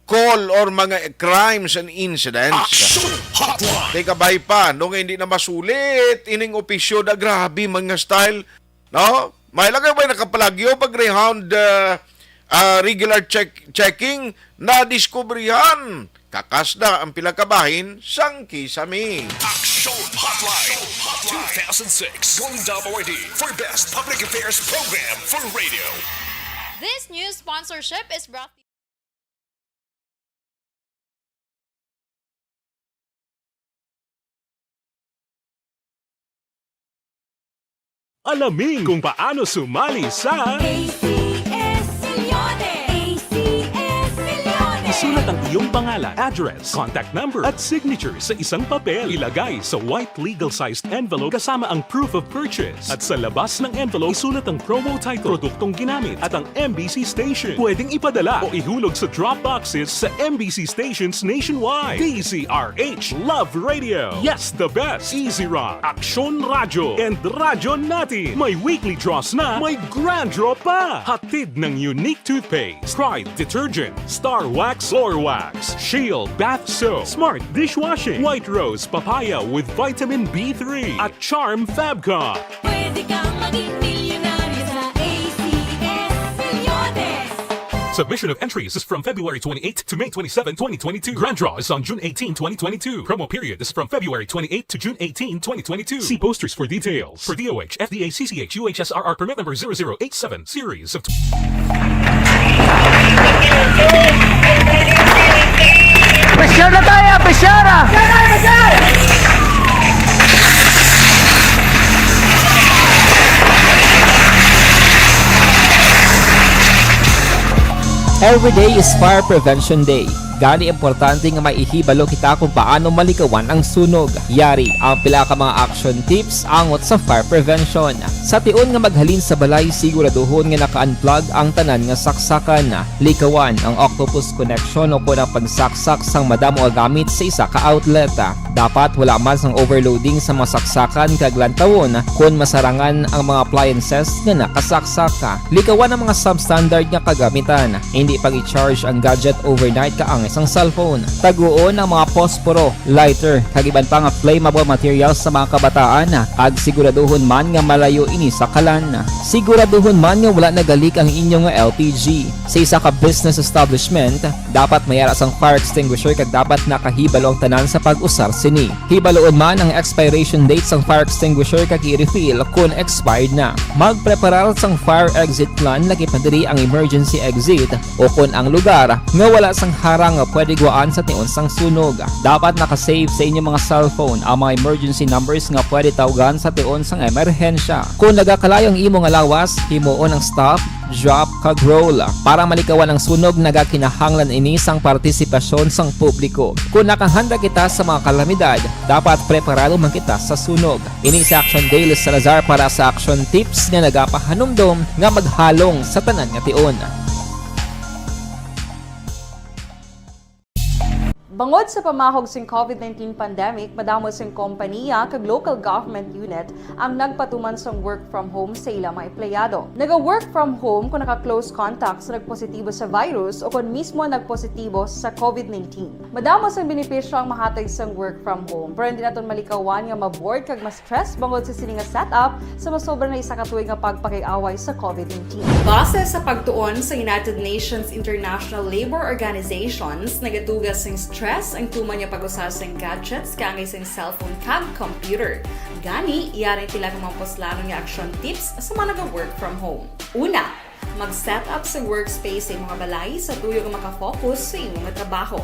call or mga crimes and incidents. Action Hotline. Kay kabay pa, no, nga hindi na masulit ining opisyo da, grabe man nga style, no? May lagay ba nakapalagyo pag Greyhound, ah, ah, regular check, checking, nadiskubrihan kakas na ang pila ka bahin sang kisame. Action Hotline two thousand six, Golden Dome Awardee for Best Public Affairs Program for Radio. This news sponsorship is brought to you. Alamin kung paano sumali sa A C S Milyones! A C S Milyones! Isulat ang Yung pangalan, address, contact number, at signature sa isang papel. Ilagay sa white legal-sized envelope kasama ang proof of purchase. At sa labas ng envelope, isulat ang promo title, produktong ginamit, at ang M B C station. Pwedeng ipadala o ihulog sa drop boxes sa M B C stations nationwide. D Z R H Love Radio. Yes, the best. Easy Rock, Aksyon Radyo, and Radyo Natin. May weekly draws na, may grand draw pa. Hatid ng Unique Toothpaste, Pride Detergent, Star Wax, Floor Wax, Shield Bath Soap, Smart Dishwashing, White Rose Papaya with Vitamin B three, at Charm Fabcon. Pwede kang maging milyonaryo sa A C S Milyones. Submission of entries is from February twenty-eighth to May twenty-seven, twenty twenty-two. Grand draw is on June eighteen, twenty twenty-two. Promo period is from February twenty-eighth to June eighteen, twenty twenty-two. See posters for details. For D O H, F D A, C C H, U H S R R permit number zero zero eight seven, series of Pressure na tayo, pressure! Every day is Fire Prevention Day. Gani, importante nga maihibalo kita kung paano malikawan ang sunog. Yari ang pila ka mga action tips angot sa fire prevention. Sa tion nga maghalin sa balay, siguraduhon nga naka-unplug ang tanan nga saksakan. Likawan ang octopus connection o kon ang pagsaksak sang madamo nga gamit sa isa ka outlet. Dapat wala man sang overloading sa mga saksakan kag lantawon kon masarangan ang mga appliances nga nakasaksak. Likawan ang mga substandard nga kagamitan. Hindi pag-i-charge ang gadget overnight kaangay sang cellphone. Taguon ang mga posporo, lighter, kag iban pa nga flammable materials sa mga kabataan, kag siguraduhon man nga malayo ini sa kalan. Siguraduhon man nga wala nagalik ang inyo nga L P G. Sa isa ka business establishment, dapat may ara sang fire extinguisher kag dapat nakahibalo ang tanan sa pag-usar sini. Hibaluon man ang expiration date sang fire extinguisher kag i-refill kon expired na. Magpreparar sang fire exit plan, lakip na diri ang emergency exit o kon ang lugar nga wala sang harang nga pwede guwaan sa tion sang sunog. Dapat naka-save sa inyo mga cellphone ang mga emergency numbers nga pwede tawgan sa tion sang emerhensya. Kon nagakalayo ang imo nga lawas, himuon ang stop, drop, kag roll. Para malikawan ang sunog, nagakinahanglan ini sang partisipasyon sang publiko. Kon nakahanda kita sa mga kalamidad, dapat preparado man kita sa sunog. Ini si Action Dale Salazar para sa Action Tips nga nagapahanumdom nga maghalong sa tanan nga tion. Bangod sa pamahog sing COVID nineteen pandemic, madamo sing kompanya kag local government unit ang nagpatuman sang work from home sa ila mga empleyado. Naga-work from home kung naka-close contact sa nagpositibo sa virus o kon mismo nagpositibo sa COVID nineteen. Madamo sang benepisyo ang mahatag sang work from home, pero hindi naton malikawan nga ma-bored kag ma-stress bangod sa sini nga setup sa masobra na isa ka tuig nga pagpakig-away sa COVID nineteen. Base sa pagtuon sa United Nations International Labor Organizations, nagatuga sing stress ang tuman nga pag-usa sing gadgets kaangay sing cellphone kag computer. Gani, yari ang pila ka mga puslanon nga action tips sa mga naga-work from home. Una, mag-set up sa workspace sa imong balay sa tuyo nga maka-focus sa imong trabaho.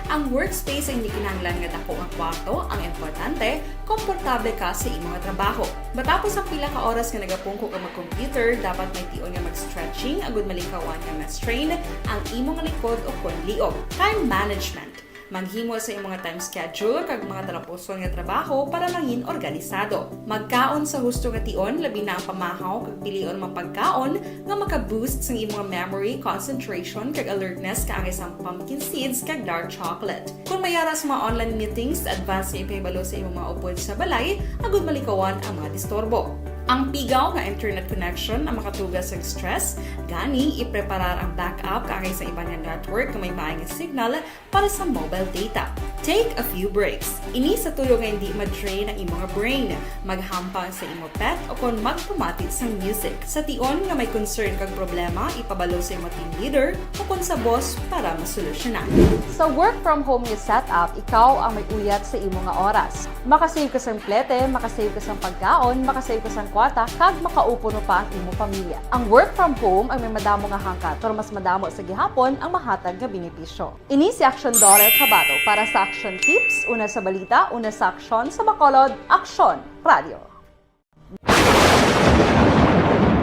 Ang workspace ay hindi kinahanglan nga dako nga kwarto, ang importante, komportable ka sa imong trabaho. Matapos ang pila ka oras nga nagapungko ka mag-computer, dapat may tion nga mag-stretching agud malikawan nga ma-strain ang imong likod o kon liog. Time management. Maghimo sa imong time schedule kag mga talapuson nga trabaho para mangin organisado. Magkaon sa husto nga tion, labi na ang pamahaw kag pilion mga pagkaon nga maka-boost sang imong memory, concentration, kag alertness kaangay sang pumpkin seeds kag dark chocolate. Kung may ara sa mga online meetings, advance nga ipahibalo sa imong mga upod sa balay agud malikawan ang mga disturbo. Ang pigaw nga internet connection ang makatuga sang stress, gani ipreparar ang backup kaangay sa iban nga network nga may maay nga signal para sa mobile data. Take a few breaks. Ini sa tuyo nga hindi ma-drain ang imong brain. Maghampang sa imo pet o kon magpamati sang music. Sa tion nga may concern kag problema, ipabalo sa imo team leader o kon sa boss para masolusyonan. Sa work from home nga setup, ikaw ang may uyat sa imo nga oras. Makasave ka sang plete, makasave ka sang pagkaon, makasave ka sang kwarta, kag makaupod pa ang imo pamilya. Ang work from home ang may madamo nga hangkat, pero mas madamo sa gihapon ang mahatag nga benepisyo. Ini si Aksyon Dorel Cabato para sa Aksyon Tips, una sa balita, una sa aksyon, sa Bacolod, Aksyon Radio.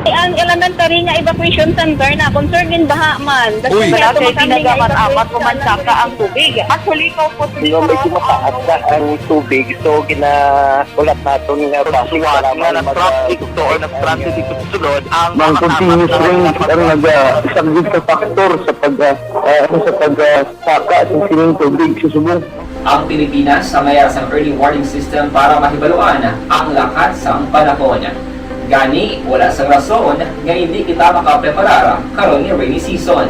Ang elementary nga evacuation center na concern din baha man. Uy. Wala kay kinagamat-amat o mansaka ang tubig. Actually, ko po Pero medyo mataas na ang tubig, so ginaulat naton nga basi Suwat nga nag-traffic to or nag-transit dito sa sulod ang Mang continuous rain ang nag-, ah, isang big factor sa pag, ah, ah, sa pag, ah, saka sa sining tubig sa subong. Ang Pilipinas ang mayara sang early warning system para mahibaluan ang lakat sang panahon. Gani, wala sang rason nga hindi kita makapreparar karon nga rainy season.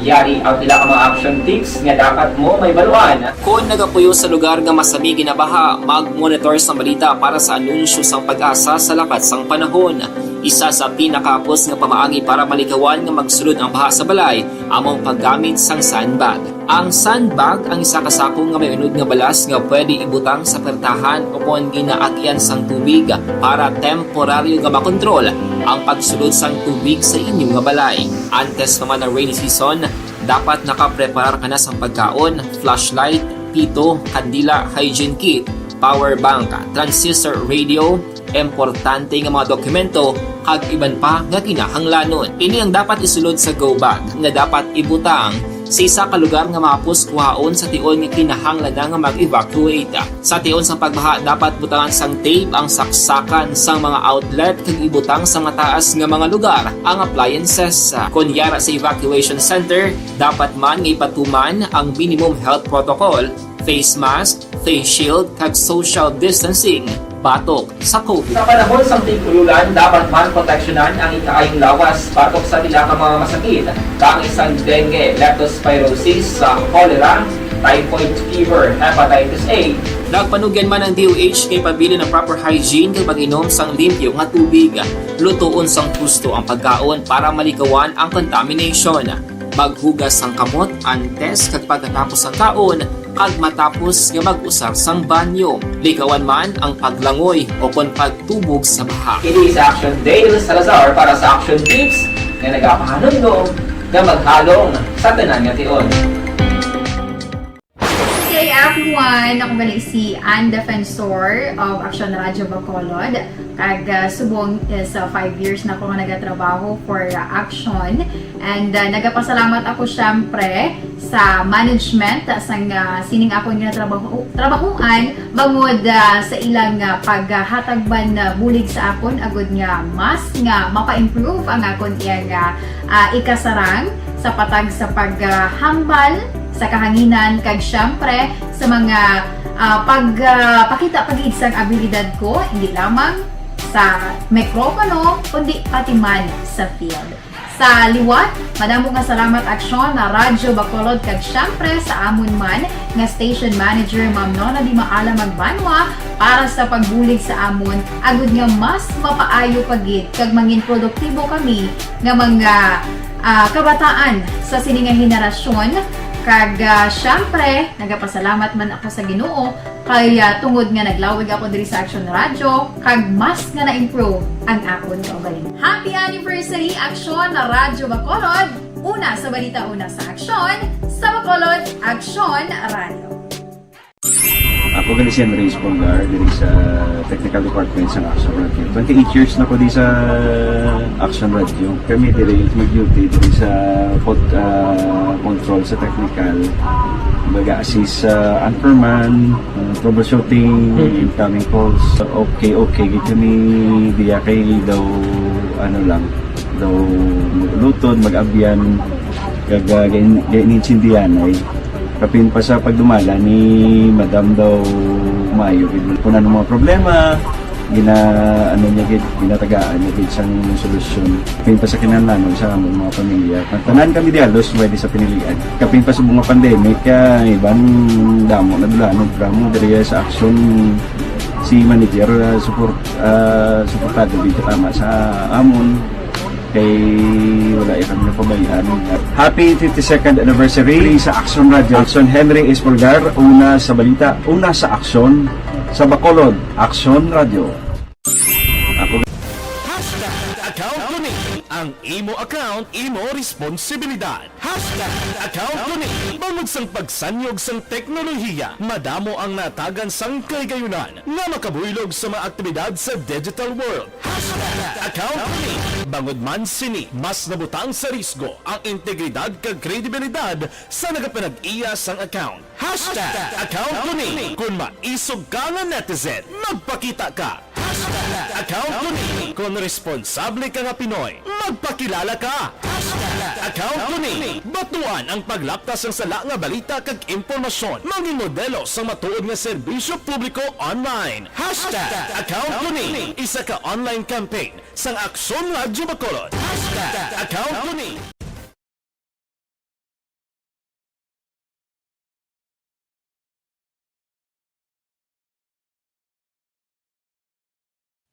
Yari ang pila ka mga action tips nga dapat mo mahibaluan. Kon nagapuyo sa lugar nga masami ginabaha, mag-monitor sang balita para sa anunsyo sang PAGASA sa lakat sang panahon. Isa sa pinakahapos nga pamaagi para malikawan nga magsulod ang baha sa balay amo ang paggamit sang sandbag. Ang sandbag ang isa ka sako nga may unod nga balas nga pwede ibutang sa pertahan o kon ginaagyan sang tubig para temporaryo nga makontrol ang pagsulod sang tubig sa inyo nga balay. Antes pa man ang rainy season, dapat nakapreparar ka na sang pagkaon, flashlight, pito, kandila, hygiene kit, power bank, transistor radio, importante nga mga dokumento, kag iban pa nga kinahanglanon. Ini ang dapat isulod sa go bag nga dapat ibutang sa isa ka lugar nga mahapos kuhaon sa tion nga kinahanglan na nga mag-evacuate. Sa tion sang pagbaha, dapat butangan sang tape ang saksakan sang mga outlet kag ibutang sa mataas nga mga lugar ang appliances. Kon yara sa evacuation center, dapat man nga ipatuman ang minimum health protocol, face mask, face shield, kag social distancing batok sa COVID. Sa panahon sang tig-ulan, dapat man proteksyonan ang ikaayong lawas batok sa pila ka mga masakit, kaangay sang dengue, leptospirosis, sa cholera, typhoid fever, hepatitis A. Nagpanugyan man ang D O H kay pabilin ang proper hygiene kag pag-inom sang limpyo nga tubig, lutoon sang husto ang pagkaon para malikawan ang contamination. Maghugas sang kamot antes kag pagkatapos sang kaon, kag matapos nga mag-usar sang banyo. Likawan man ang paglangoy o kon pagtubog sa baha. Ini si Action Dale Salazar para sa Action Tips nga nagapahanumdom nga maghalong sa tanan nga tion. Hey everyone! Ako gali si Ann Defensor of Action Radio Bacolod. Kag, ah, subong is, ah, five years na ako nga nagatrabaho for, ah, Action. And, ah, nagapasalamat ako, syempre, sa management, ah, sang, ah, sining akon nga trabaho, trabahuan, bangod, ah, sa ilang, ah, paghatag man, ah, bulig sa akon, agud nga mas nga mapa-improve ang akon iyang, ah, ah, ikasarang sa patag sa paghambal sa kahanginan, kag, syempre, sa mga, ah, pag, ah, pakita pa gid sang abilidad ko, hindi lamang sa mikropono, kundi pati man sa field. Sa liwat, madamo nga salamat, Aksyon, na Radyo Bacolod, kag, syempre, sa amon man nga station manager, Ma'am Nona Di Maala Magbanwa, para sa pagbulig sa amon, agud nga mas mapaayo pa gid kag mangin produktibo kami nga mga, ah, kabataan sa sini nga henerasyon. Kag, ah, syempre, nagapasalamat man ako sa Ginoo kay, ah, tungod nga naglawig ako diri sa Action Radio, kag mas nga na-improve ang akon kaugalingon. Happy anniversary, Action Radyo Bacolod! Una sa balita, una sa aksyon, sa Bacolod, Action Radio. Ako gali si Henry Espolgar, diri sa technical department sa Action Radio. Twenty-eight years na ko di sa Action Radio. Kami diri nag-duty diri sa pod-, ah, control sa technical. Baga assist sa anchorman, ah, troubleshooting, Mm. incoming calls. Okay, okay, gid kami diya kay daw, ano lang, daw luton, mag-abyan, kag, ah, gain-, gain-, gainsindihan ay. Kapin pa sa pagdumala ni Madam daw maayo gid. Kung ano mga problema, gina-, ano niya gid, ginatagaan niya gid sang solusyon. Kapin pa sa kinahanglanon sa among mga pamilya. Ang tanan kami di halos pwede sa pinilian. Kapin pa sa mga pandemic, ah, iban damo na dulanog kamo diri sa aksyon si manager, ah, support, ah, suportado gid katama sa amon. Kay wala ya kami napabayaan. Happy fifty-second anniversary sa Action Radio. Action Henry Espolgar, una sa balita, una sa aksyon, sa Bacolod, Action Radio. Ako Hashtag account ko ni. Ang imo account, imo responsibilidad. Hashtag account ko ni. Bangod sang pagsanyog sang teknolohiya, madamo ang natagan sang kahigayunan nga makabuylog sa mga aktibidad sa digital world. Hashtag account ko ni. Bangod man sini, mas nabutang sa risgo ang integridad kag kredibilidad sa nagapanag-iya sang account. Hashtag account ko ni. Kung maisog ka nga netizen, magpakita ka. Hashtag account ko ni. Kung responsable ka nga Pinoy, magpakilala ka. Hashtag account ko ni. Batuan ang paglapta sang sala nga balita kag impormasyon. Mangin modelo sang matuod nga serbisyo publiko online. Hashtag account ko ni. Isa ka online campaign sang Aksyon Radyo Bacolod. Hashtag account ko ni.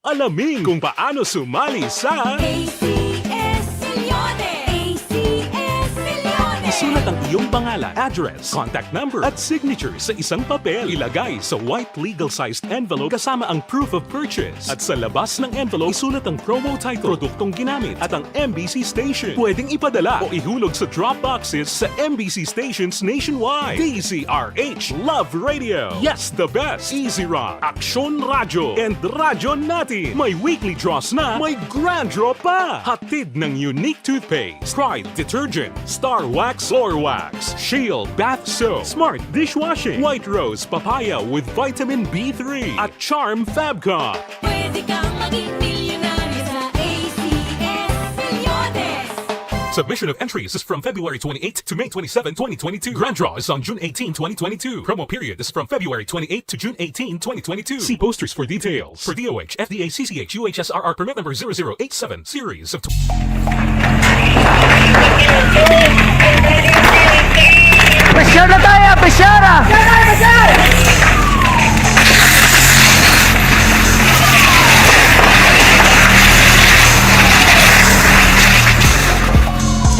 Alamin kung paano sumali sa A C S Millones. A C S Millones. Isulat ang iyong pangalan, address, contact number, at signature sa isang papel. Ilagay sa white legal-sized envelope kasama ang proof of purchase. At sa labas ng envelope, isulat ang promo title, produktong ginamit, at ang M B C station. Pwedeng ipadala o ihulog sa drop boxes sa M B C stations nationwide. D Z R H Love Radio. Yes, the best. Easy Rock, Aksyon Radyo, and Radyo Natin. May weekly draws na, may grand draw pa. Hatid ng Unique Toothpaste, Pride Detergent, Star Wax, Floor Wax, Shield Bath Soap, Smart Dishwashing, White Rose Papaya with Vitamin B three, at Charm Fabcon. Pwede kang maging milyonaryo sa A C S Millones. Submission of entries is from February twenty-eight to May twenty-seven, twenty twenty-two. Grand draw is on June eighteen, twenty twenty-two. Promo period is from February twenty-eight to June eighteen, twenty twenty-two. See posters for details. For D O H, F D A, C C H, U H S R R permit number zero zero eight seven, series of Pressure na tayo, pressure!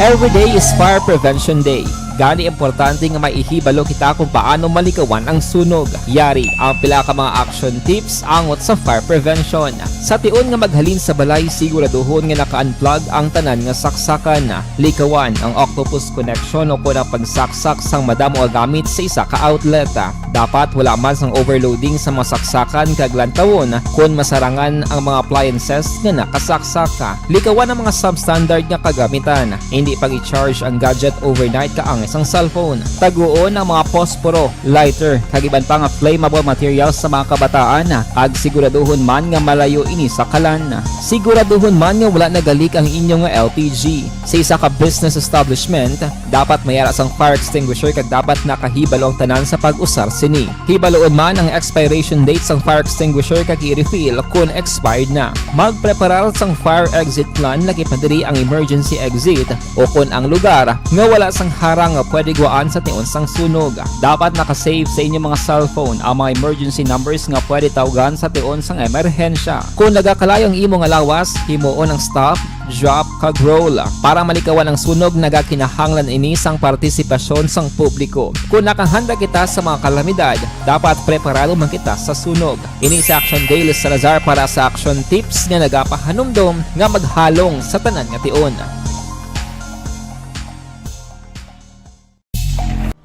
Every day is Fire Prevention Day. Gani, importante nga may ihibalo kita kung paano malikawan ang sunog. Yari ang pila ka mga action tips angot sa fire prevention. Sa tion nga maghalin sa balay, siguraduhon nga naka-unplug ang tanan nga saksakan. Likawan ang octopus connection o kon ang pagsaksak sang madamo nga gamit sa isa ka outlet. Dapat wala man sang overloading sa mga saksakan kag lantawon kon masarangan ang mga appliances nga nakasaksak. Likawan ang mga substandard nga kagamitan. Hindi pag-i-charge ang gadget overnight kaangay sang cellphone. Taguon ang mga posporo, lighter, kag iban pa nga flammable materials sa mga kabataan, kag siguraduhon man nga malayo ini sa kalan. Siguraduhon man nga wala nagalik ang inyo nga L P G. Sa isa ka business establishment, dapat may ara sang fire extinguisher kag dapat nakahibalo ang tanan sa pag-usar sini. Hibaloon man ang expiration date sang fire extinguisher kag i-refill kon expired na. Magpreparar sang fire exit plan, lagi pa diri ang emergency exit, o kon ang lugar nga wala sang harang nga pwede gwaan sa tion sang sunog. Dapat naka-save sa inyo mga cellphone ang mga emergency numbers nga pwede tawgan sa tion sang emerhensya. Kon nagakalayo ang imo nga lawas, himuon ang stop, drop, kag roll. Para malikawan ang sunog, nagakinahanglan ini sang partisipasyon sang publiko. Kon nakahanda kita sa mga kalamidad, dapat preparado man kita sa sunog. Ini si Action Dale Salazar para sa Action Tips nga nagapahanumdom nga maghalong sa tanan nga tion.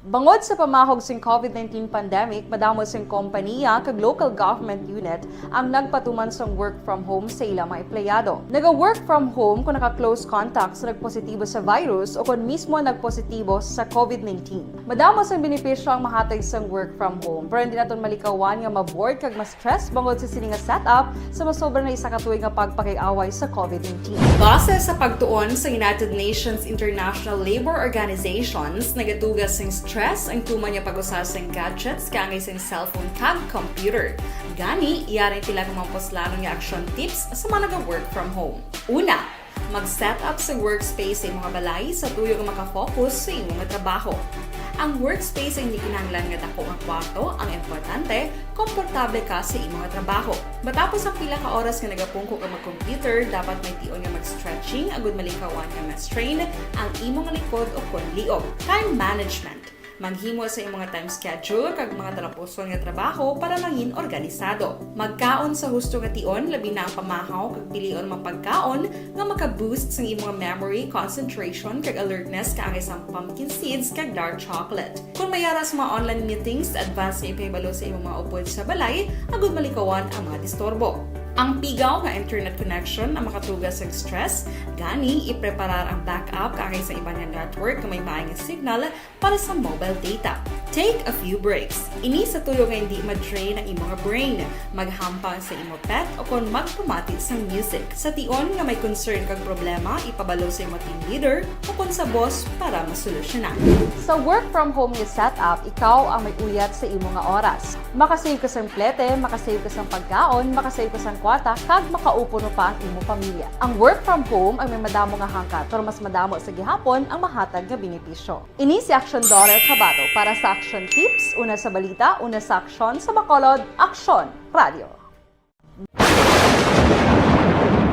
Bangod sa pamahog sing COVID nineteen pandemic, madamo sing kompaniya kag local government unit ang nagpatuman sang work from home sa ila mga empleyado. Naga-work from home kon naka-close contact sa nagpositibo sa virus o kon mismo nagpositibo sa COVID nineteen. Madamo sang benepisyo ang mahatag sang work from home, pero hindi naton malikawan nga ma-bored kag ma-stress bangod sa sini nga setup sa masobra na isa ka tuig nga pagpakig-away sa COVID nineteen. Base sa pagtuon sa United Nations International Labour Organizations, nagaduga sing stress ang tuman nga pag-usa sing gadgets kaangay sing cellphone kag computer. Gani, yari ang pila ka mga puslanon nga action tips sa mga naga-work from home. Una, mag-set up sa workspace sa imo nga balay sa tuyo nga maka-focus sa imo nga trabaho. Ang workspace ay hindi kinahanglan nga dako nga kwarto, ang importante, komportable ka sa imo nga trabaho. Matapos ang pila ka oras nga nagapungko ka mag-computer, dapat may tion nga mag-stretching agud malikawan nga ma-strain ang imo nga likod o kon liog. Time management. Maghimo sa imong time schedule kag mga talapuson nga trabaho para mangin organisado. Magkaon sa husto nga tion, labi na ang pamahaw kag pilion mga pagkaon nga maka-boost sang imong memory, concentration, kag alertness kaangay sang pumpkin seeds kag dark chocolate. Kung may ara sa mga online meetings, advance nga ipahibalo sa imong mga upod sa balay agud malikawan ang mga disturbo. Ang pigaw nga internet connection ang makatuga sa stress, gani ipreparar ang backup kaangay sa iban nga network nga may maay nga signal para sa mobile data. Take a few breaks. Ini sa tuyo nga hindi ma-drain ang imong brain. Maghampang sa imo pet o kon magpamati sang music. Sa tion nga may concern kag problema, ipabalo sa imo team leader o kon sa boss para masolusyonan. Sa work from home nga setup, ikaw ang may uyat sa imo nga oras. Makasave ka sang plete, makasave ka sang pagkaon, makasave ka sang kwarta, kag makaupo no pa ang imo pamilya. Ang work from home ang may madamo nga hangkat, pero mas madamo sa gihapon ang mahatag nga benepisyo. Ini si Action Daughter Kabato para sa Action Tips, una sa balita, una sa aksyon sa Bacolod, Action Radio.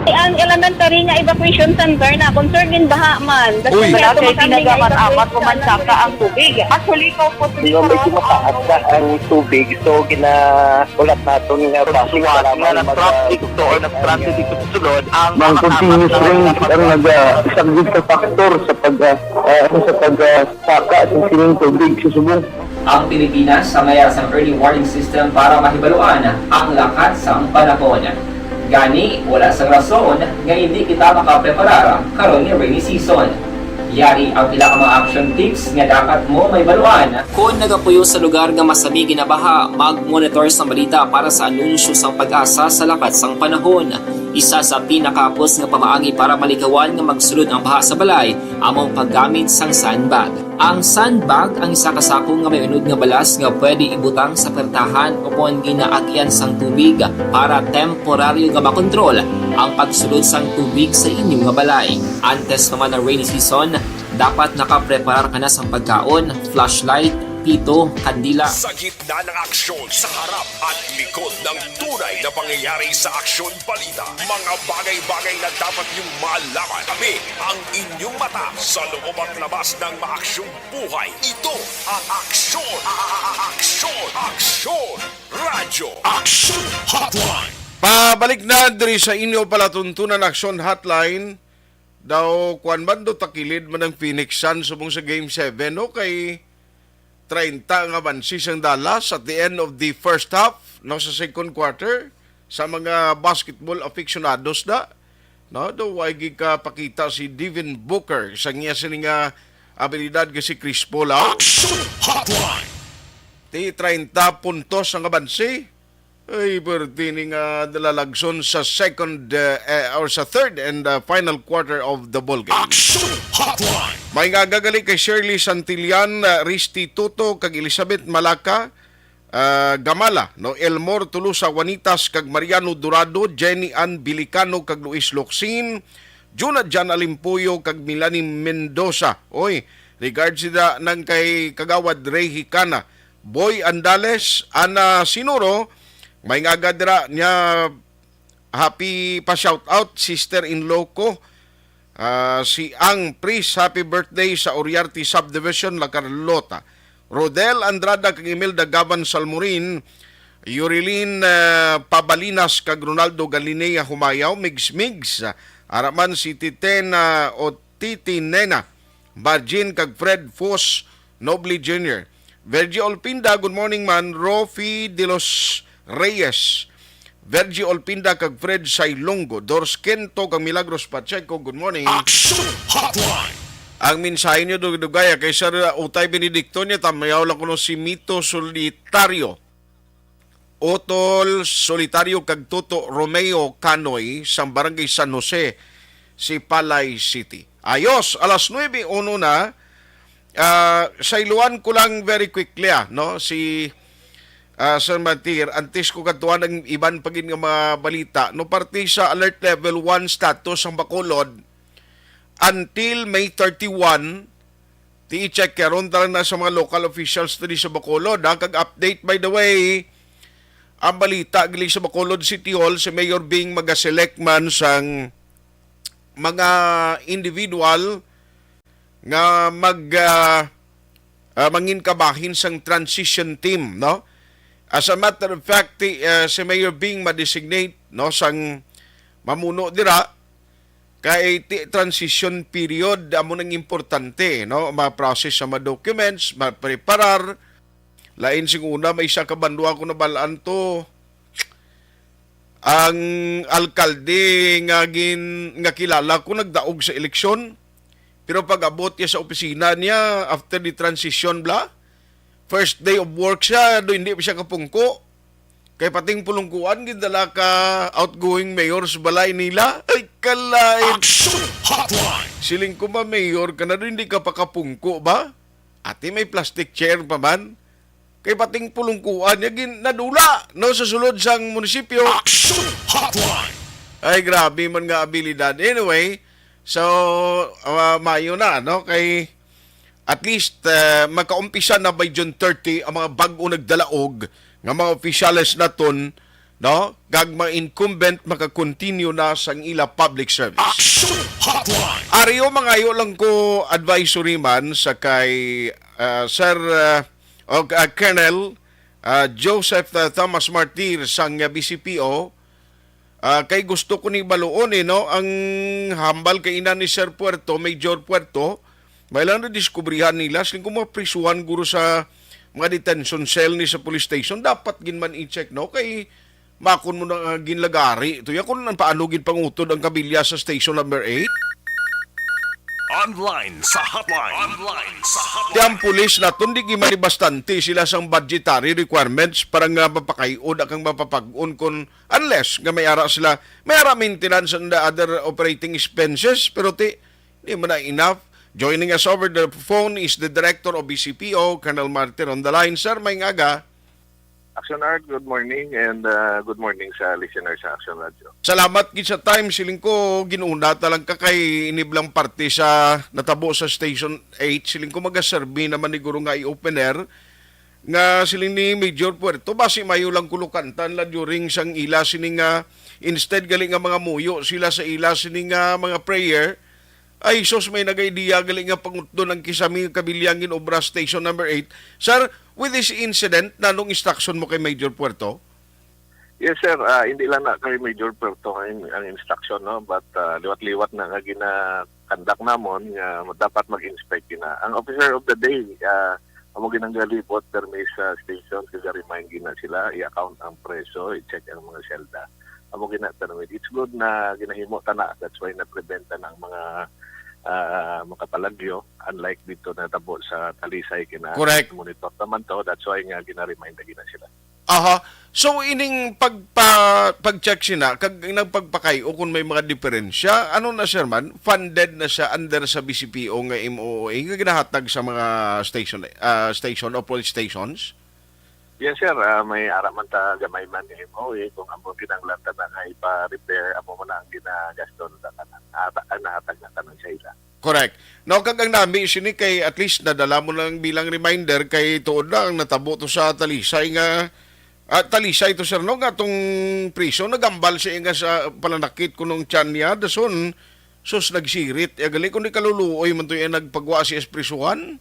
Ang elementary nga evacuation center na concern gin baha man. Uy. Wala kay tinaga man amat o mansaka ang tubig. Actually, ko po Medyo mataas na ang tubig, so ginaulat naton nga basi para nga mag- nag-traffic to or nag-transit dito sa sulod ang mga continuous rains ang nag-, ah, isang big factor sa pag, ah, ah, sa pag, ah, saka sa sining tubig sa subong. Ang Pilipinas sa mayas ang early warning system para mahibaluan ang lakat sang panahon. Gani, wala sang rason nga hindi kita makapreparar karon nga rainy season. Yari ang pila ka mga action tips nga dapat mo mahibaluan. Kon nagapuyo sa lugar nga masami ginabaha, mag-monitor sa balita para sa anunsyo sang PAGASA sa lakat sang panahon. Isa sa pinakahapos nga pamaagi para malikawan nga magsulod ang baha sa balay amo ang paggamit sang sandbag. Ang sandbag ang isa ka sako nga may unod nga balas nga pwede ibutang sa pertahan o kon ginaagian sang tubig para temporaryo nga makontrol ang pagsulod sang tubig sa inyo nga balay. Antes pa man ang rainy season, dapat nakapreparar ka na sang pagkaon, flashlight, pito, kandila. Sa gitna ng aksyon, sa harap at likod ng tunay na pangyayari sa Aksyon Balita, mga bagay-bagay na dapat niyong malaman. Kami ang inyong mata sa loob at labas ng maaksyong buhay. Ito ang Aksyon, a-, a-, a-, Aksyon, Aksyon, Radyo Aksyon Hotline. Pabalik na diri sa inyo palatuntunan, Aksyon Hotline. Daw, kuwan man, daw takilid man ang Phoenix Suns subong sa Game seven, no? Kay treinta nga bansi sang Dallas at the end of the first half, no, sa second quarter, sa mga basketball aficionados na, no, daw way gid kapakita si Devin Booker sa iya sini nga abilidad nga si Chris Paul, ah. Action Hotline. Ti treinta puntos ang abansi. Ay, perti ni nga nalalagson sa second, eh, eh, or sa third and, uh, final quarter of the ball game. Action Hotline. May nga gagali kay Shirley Santillan, uh, Risty Tuto, kag Elizabeth Malaka, uh, Gamala, no? Elmore Tulusa Juanitas, kag Mariano Dorado, Jenny Ann Bilicano, kag Luis Locsin, Juna Jan Alimpuyo, kag Melanie Mendoza. Oy, regards sila nang kay Kagawad Ray Hicana, Boy Andales, Ana Sinuro, may nga agad dira niya, happy pa shout out, sister-in-law ko, ah, si Ang Pris, happy birthday sa Oriarte Subdivision, La Carlota. Rodel Andrada kag Imelda Gavan Salmorin, Yurilin, ah, Pabalinas kag Ronaldo Galinea Humayaw, Migs Migs, ah, ara man si Titena o Titi Nena, Barjin kag Fred Fos Noble Junior Virgie Olpinda, good morning man. Rofi de los Reyes, Virgie Olpinda kag Fred Sailongo, Dors Quinto kag Milagros Pacheco, good morning. Action Hotline. Ang mensahe niyo, dug-, dugaya kay Sir Utay Benedicto niya, tamayaw lang kuno si Mito Solitario. Otol Solitario kag Toto Romeo Canoy sang Barangay San Jose, Sipalay City. Ayos, alas nuebe uno na. Ah, sayluan ko lang very quickly, ah, no? Si, ah, Sir Matir, antes ko kadtuan ang iban pa gid nga mga balita, no, parte sa alert level one status ang Bacolod until May thirty-one. Ti i-check karon ta lang na sa mga local officials diri sa Bacolod, ha? Kag update, by the way, ang balita gali sa Bacolod City Hall, si Mayor Bing magaselect man sang mga individual nga mag, ah, ah, mangin kabahin sang transition team, no? As a matter of fact, ti, ah, si Mayor Bing ma-designate, no, sang mamuno dira, kay ti transition period, amo nang importante, no? Ma-process sa mga documents, ma-preparar. Lain sing una, may isa ka banwa ko nabalaan to, ang alkalde nga gin-, nga kilala ko nagdaog sa eleksyon, pero pag-abot niya sa opisina niya after the transition, bla, first day of work siya, do hindi pa siya kapungko. Kay pating pulungkuan, gindala ka outgoing mayor sa balay nila. Ay, kalain. Action Hotline! Siling ko ba, mayor ka na, do hindi ka pa kapungko ba? Ati, may plastic chair pa man. Kay pating pulungkuan niya, gin-, nadula, no, sa sulod sang munisipyo. Action Hotline! Ay, grabe man nga abilidad. Anyway, so, ah, maayo na, no? Kay at least, ah, makaumpisa na by June thirty ang mga bag-o nagdalaog nga mga opisyales naton, no? Kag mga incumbent maka-continue na sang ila public service. Action Hotline! Ari, mangayo lang ko advisory man sa kay, ah, Sir, ah, o, ah, Colonel, ah, Joseph, ah, Thomas Martir sang, ah, B C P O. Ah, kay gusto ko ni baluon, eh, no? Ang hambal kay ina ni Sir Puerto, Major Puerto, may lang nadiskubrihan nila, siling ko mga prisuhan guro sa mga detention cell ni sa police station. Dapat gin man i-check, no? Kay makon mo na nga ginlagari. Ito ya kung paano gin pangutod ang kabilya sa station number eight. Online sa hotline. Online sa hotline. Ti ang pulis naton, di gid man bastante sila sang budgetary requirements para nga mapakay-od kang mapapag-on kon, unless nga may ara sila, may ara maintenance and the other operating expenses, pero ti, di man na enough. Joining us over the phone is the director of B C P O, Colonel Martin, on the line. Sir, may ngaga. Action Art, good morning, and, uh, good morning sa listeners sa Action Radio. Salamat gid sa time. Siling ko, ginuna ta lang ka kay iniblang parte sa natabo sa Station eight. Siling ko, magaserbi naman ni guro nga i-open air. Nga siling ni Major Puerto, basi mayo lang kulukantan la during sang ila sini nga, instead gali nga mga muyo sila sa ila sini nga mga prayer, ay, sus, may nag-idea gali nga pangutdon ang kisami nga kabilyang ginobra station number eight. Sir, with this incident, nanong instruction mo kay Major Puerto? Yes, sir. Ah, hindi lang na kay Major Puerto ang, ang instruction, no? But, ah, liwat-liwat na nga gina-conduct namon nga dapat mag-inspect gina. Ang officer of the day, ah, amo ginanggalibot permi sa station, kaya remind gina sila, i-account ang preso, i-check ang mga selda. Amo gina permi. It's good na ginahimo ta na. That's why na-prevent na ang mga, ah, makapalagyo. Unlike dito na tabo sa Talisay, kina Correct. Monitor naman to. That's why nga gina-remind na gina sila. Aha. So, ining pagpa-, pag-check sina, kag nagpagpakay o kung may mga diferensya, ano na, sir, man? Funded na siya under sa B C P O nga M O O A nga ginahatag sa mga station, ah, station o police stations? Yes, sir. Ah, may ara man ta gamay man ni M O A kung amo kinahanglan ta na nga ipa-repair, amo mo na ang ginagaston sa tanan. Ah, ta-, ang nahatag na tanan sa ila. Correct. No, kag ang nami sini kay at least nadala mo lang bilang reminder kay tuod na ang natabo to sa Talisay nga, ah, Talisay to, sir, no, nga tong priso nagambal siya nga sa pananakit kunong tiyan niya, dason, sus, nagsirit. Ya gali kung di kaluluoy man to yung nagpagwa siya sa prisuhan.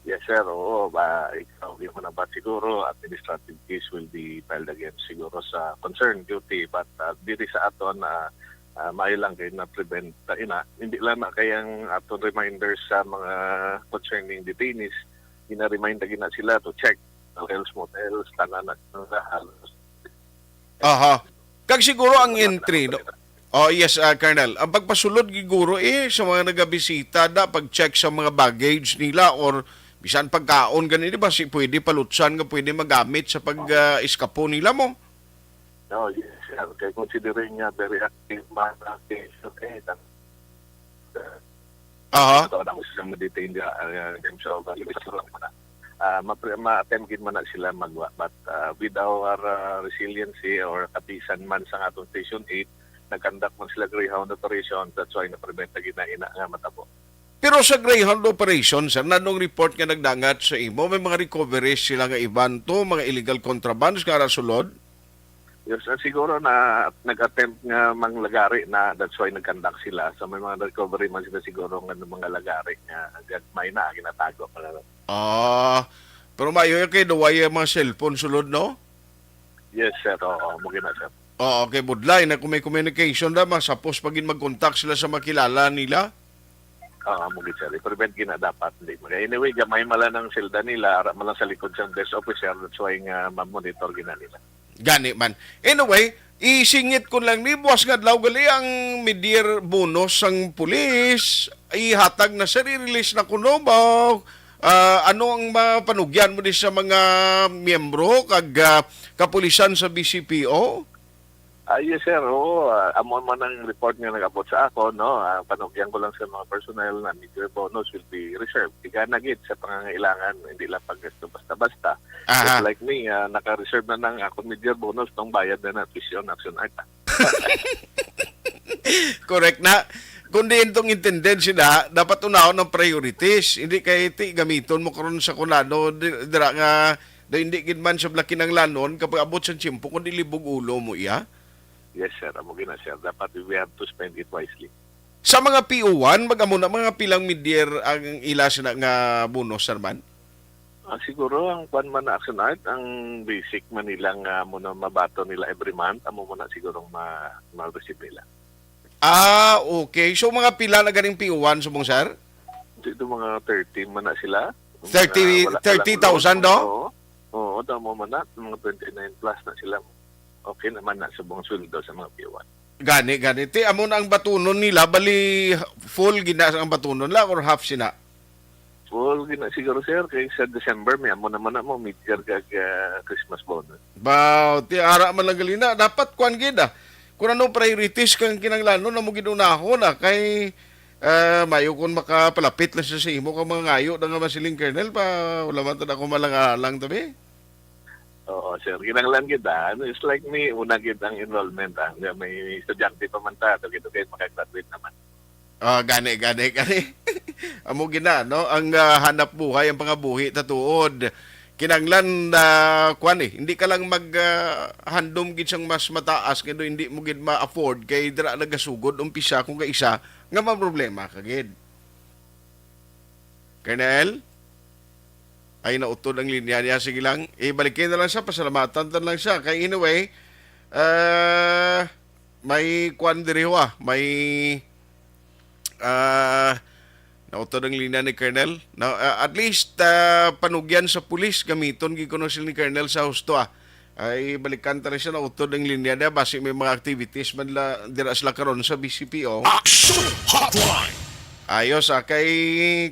Yes, sir. Oo, ba, ikaw, di mo na ba siguro, administrative case will be filed against siguro sa concerned duty, but, ah, diri sa aton, ah, ah, maayo lang kay na-prevent ta ina. Hindi lang na kay ang aton reminders sa mga concerning detainees, gina-remind na gina sila to check hotels, motels, tanan na, na halos. Aha. Kag siguro ang entry, no? Oh, yes, ah, Colonel. Ang pagpasulod giguro, eh, sa mga nagabisita da, pag-check sa mga baggage nila or bisan pagkaon gani, di ba, si pwede palutsan nga pwede magamit sa pag, ah, eskapo nila mo. No, yes, sir. Kay considering nga very active man ang station, eh, nang Aha. Ito na mo sa mga detained, ah, ah, James, so, bali, bali, bali, ah, mapre-, ma-attempt gid man na sila magwa, but, ah, with our, ah, resiliency or kapisan man sa atong Station eight, nag-conduct man sila Greyhound operation, that's why na-prevent na gina-, ina nga matabo. Pero sa Greyhound operation, sir, nanong report nga nagdangat sa imo, may mga recoveries sila nga iban to, mga illegal contrabands nga ara sulod? Yes, ah, siguro na nag-attempt nga manglagari na, that's why nag-conduct sila. So may mga recovery man sila siguro nga ng mga lagari nga gagmay na ginatago pa na. Ah, pero maayo kay duway ang mga cellphone sulod, no? Yes, sir. Oo, mo gina, sir. Oo, kay budlay na kung may communication na, masapos pa gid mag-contact sila sa makilala nila. Oo, mo gid, sir. I-prevent gina dapat, hindi. Anyway, gamay mala ng selda nila, ara man lang sa likod sang desk officer, that's why nga ma-monitor gina nila. Gani man. Anyway, isingit ko lang ni, buwas nga adlaw gali ang mid-year bonus sang pulis, ihatag na, sir, i-release na kuno ba? Ah, ano ang mapanugyan mo di sa mga miyembro kag ah, kapulisan sa B C P O? Ah, yes, sir. Oo, ah, amo man ang report nga nag-abot sa ako, no? Ah, panugyan ko lang sa mga personnel na mid-year bonus will be reserved. Ika na gid sa pangangailangan, hindi lang paggasto basta-basta. Aha. Just like me, ah, naka-reserve na nang akong mid-year bonus nung bayad na na tuition, Action Art. Ah. Correct na. Kung diin tong intended sila, dapat unahon ang priorities. Hindi kay ti gamiton mo karon sa kunano di- dira nga do hindi gid man sa kinahanglanon kapag abot sa tiyempo kundi libog ulo mo iya. Yes, sir. Amo gina, sir. Dapat we have to spend it wisely. Sa mga P O one, mag-amo na mga pilang mid-year ang ila sina nga bonus, sir man? Ah, siguro ang kwan man na Action Art, ang basic man nila nga mo na mabato nila every month, amo mo na siguro ma ma-receive nila. Ah, okay. So mga pila na ganing P O one subong, sir? Dito mga thirty man na sila. Thirty, Mga wala pa lang thirty thousand, loan, no? Oo. Oo, tamo man na, mga twenty-nine plus na sila. Okay naman na subong sweldo sa mga P O one. Gani, gani. Ti, amo na ang batunon nila, bali full gina ang batunon la or half sina? Full gina siguro, sir, kay sa December may amo naman na mo mid-year kag ah, Christmas bonus. Baw, ti ara man lang gali na. Dapat kwan gid ah. Kung ano priorities kang kinanglanon na mo gid unahon ah. Kay ah, mayo kung makapalapit lang siya sa imo kang mga ngayo na nga masiling, Colonel, pa wala man ta ako malang-alang tabi. Oo, sir. Kinanglan gid ah. Ano, it's like me, una gid ang enrollment ah. Nga may estudyante pa man ta, so gid okay, makagraduate naman. Ah, gani, gani, gani. Amo gina, no? Ang ah, hanap buhay, ang pangabuhi ta tuod. Kinanglan na kwan eh, hindi ka lang mag ah, handom gid sang mas mataas nga hindi mo gid ma-afford kay dira nagasugod umpisa kung kaisa nga maproblema ka gid. Colonel? Ay, nautod ang linya niya. Sige lang. Ibalikin na lang siya. Pasalamatan na lang siya. Kay anyway, ah, may kwan diri ho ah. May ah, nautod ang linya ni Colonel. No, ah, at least ah, panugyan sa pulis, gamiton gid kuno sila ni Colonel sa husto ah. Ay, balikan ta na siya, nautod ang linya niya. Basi may mga activities man la, dira sila karon sa B C P O. Action Hotline. Ayos ah, kay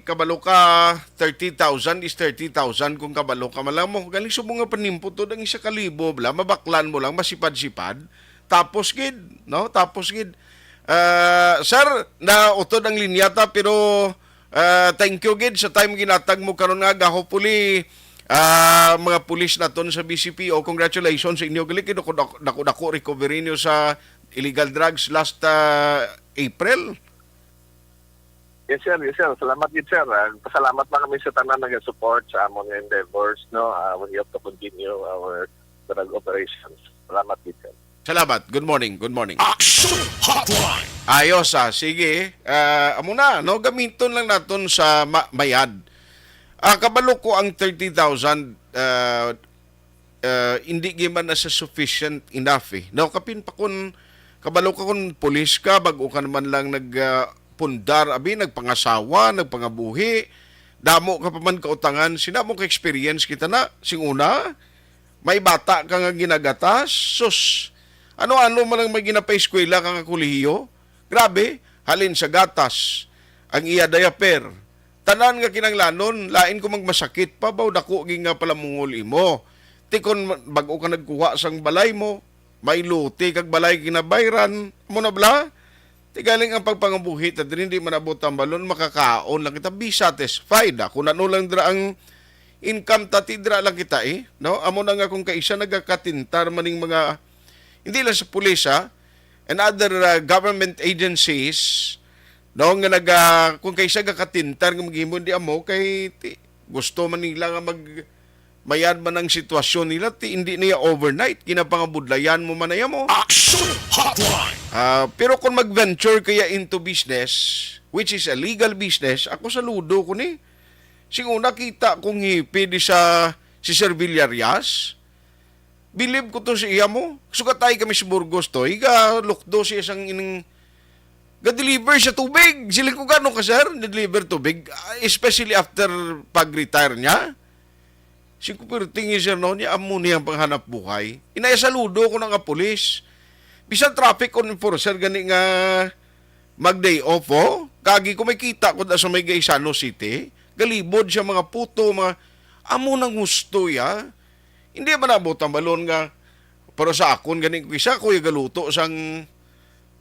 kabalo ka, thirty thousand is thirty thousand kung kabalo ka man lang mo. Galing subong nga panimputod ang isa ka libo, bla, mabaklan mo lang, masipad-sipad. Tapos gid, no? Tapos gid. Ah, sir, nautod ang linya ta, pero ah, thank you gid sa time ginatag mo karon nga aga. Hopefully, ah, mga pulis naton sa B C P O, congratulations sa inyo. Gali kay dako, dako, dako, dako recovery niyo sa illegal drugs last ah, April. Yes, sir. Yes, sir. Salamat gid, sir. Ah, pasalamat na kami sa tanan nag-support sa amon nga endeavors, no? Ah, we have to continue our drug operations. Salamat gid, sir. Salamat. Good morning. Good morning. Action Hotline. Ayos ah, sige. Ah, amo na, no, gamiton lang naton sa ma- mayad. Ah, kabalo ko ang thirty thousand, ah, ah, hindi gyud man na sa sufficient enough eh. No, kapin pa kun kabalo ka kun pulis ka, bag-o ka naman lang nag ah, pundar, abi, nagpangasawa, nagpangabuhi, damo ka pa man kautangan, sina mo ka experience kita na, sing una, may bata ka nga ginagatas, sus, ano-ano man ang may ginapaeskwela ka nga kolehiyo. Grabe, halin sa gatas, ang iya diaper. Tanan nga kinanglanon, lain ko magmasakit pa, baw dako gid nga palamungol imo. Ti kon bag-o ka nagkuha sang balay mo, may lote kag balay ginabayran, mo na bala? Ti galing ang pagpangabuhi ta diri, hindi man abot ang balon, makakaon lang kita, be satisfied. Ako na no lang dira ang income ta, ti dira lang kita eh, no? Amo na nga kung kaisa nagakatintar maning mga, hindi lang sa pulis ha, and other uh, government agencies, no, nga naga kung kaisa gakatintar nga maghimo di amo kay ti, gusto man nila nga mag mayad man ang sitwasyon nila, ti hindi niya overnight, kinapangabudlayan mo man niya mo. Action Hotline! Ah, pero kung mag-venture kaya into business, which is a legal business, ako saludo ko ni. Sing una kita kong hipi di sa si Sir Villarias, bilib ko to sa iya mo. Sugatay kami sa Burgos to, iga lukdo siya sang ining ga-deliver sa tubig. Siling ko, "Gano ka, sir? Deliver tubig?" Ah, especially after pag-retire niya. Si Kuperting, sir, no, niya amo niya ang panghanap buhay. Inaya saludo ko na nga pulis. Bisan traffic enforcer gani nga mag-day off, oh. Kagi ko may kita ko da sa may Gaisano City. Galibod siya mga puto, mga amo nang gusto ya. Hindi man abot ang balon nga, pero sa akon gani ko isa, kuya galuto sang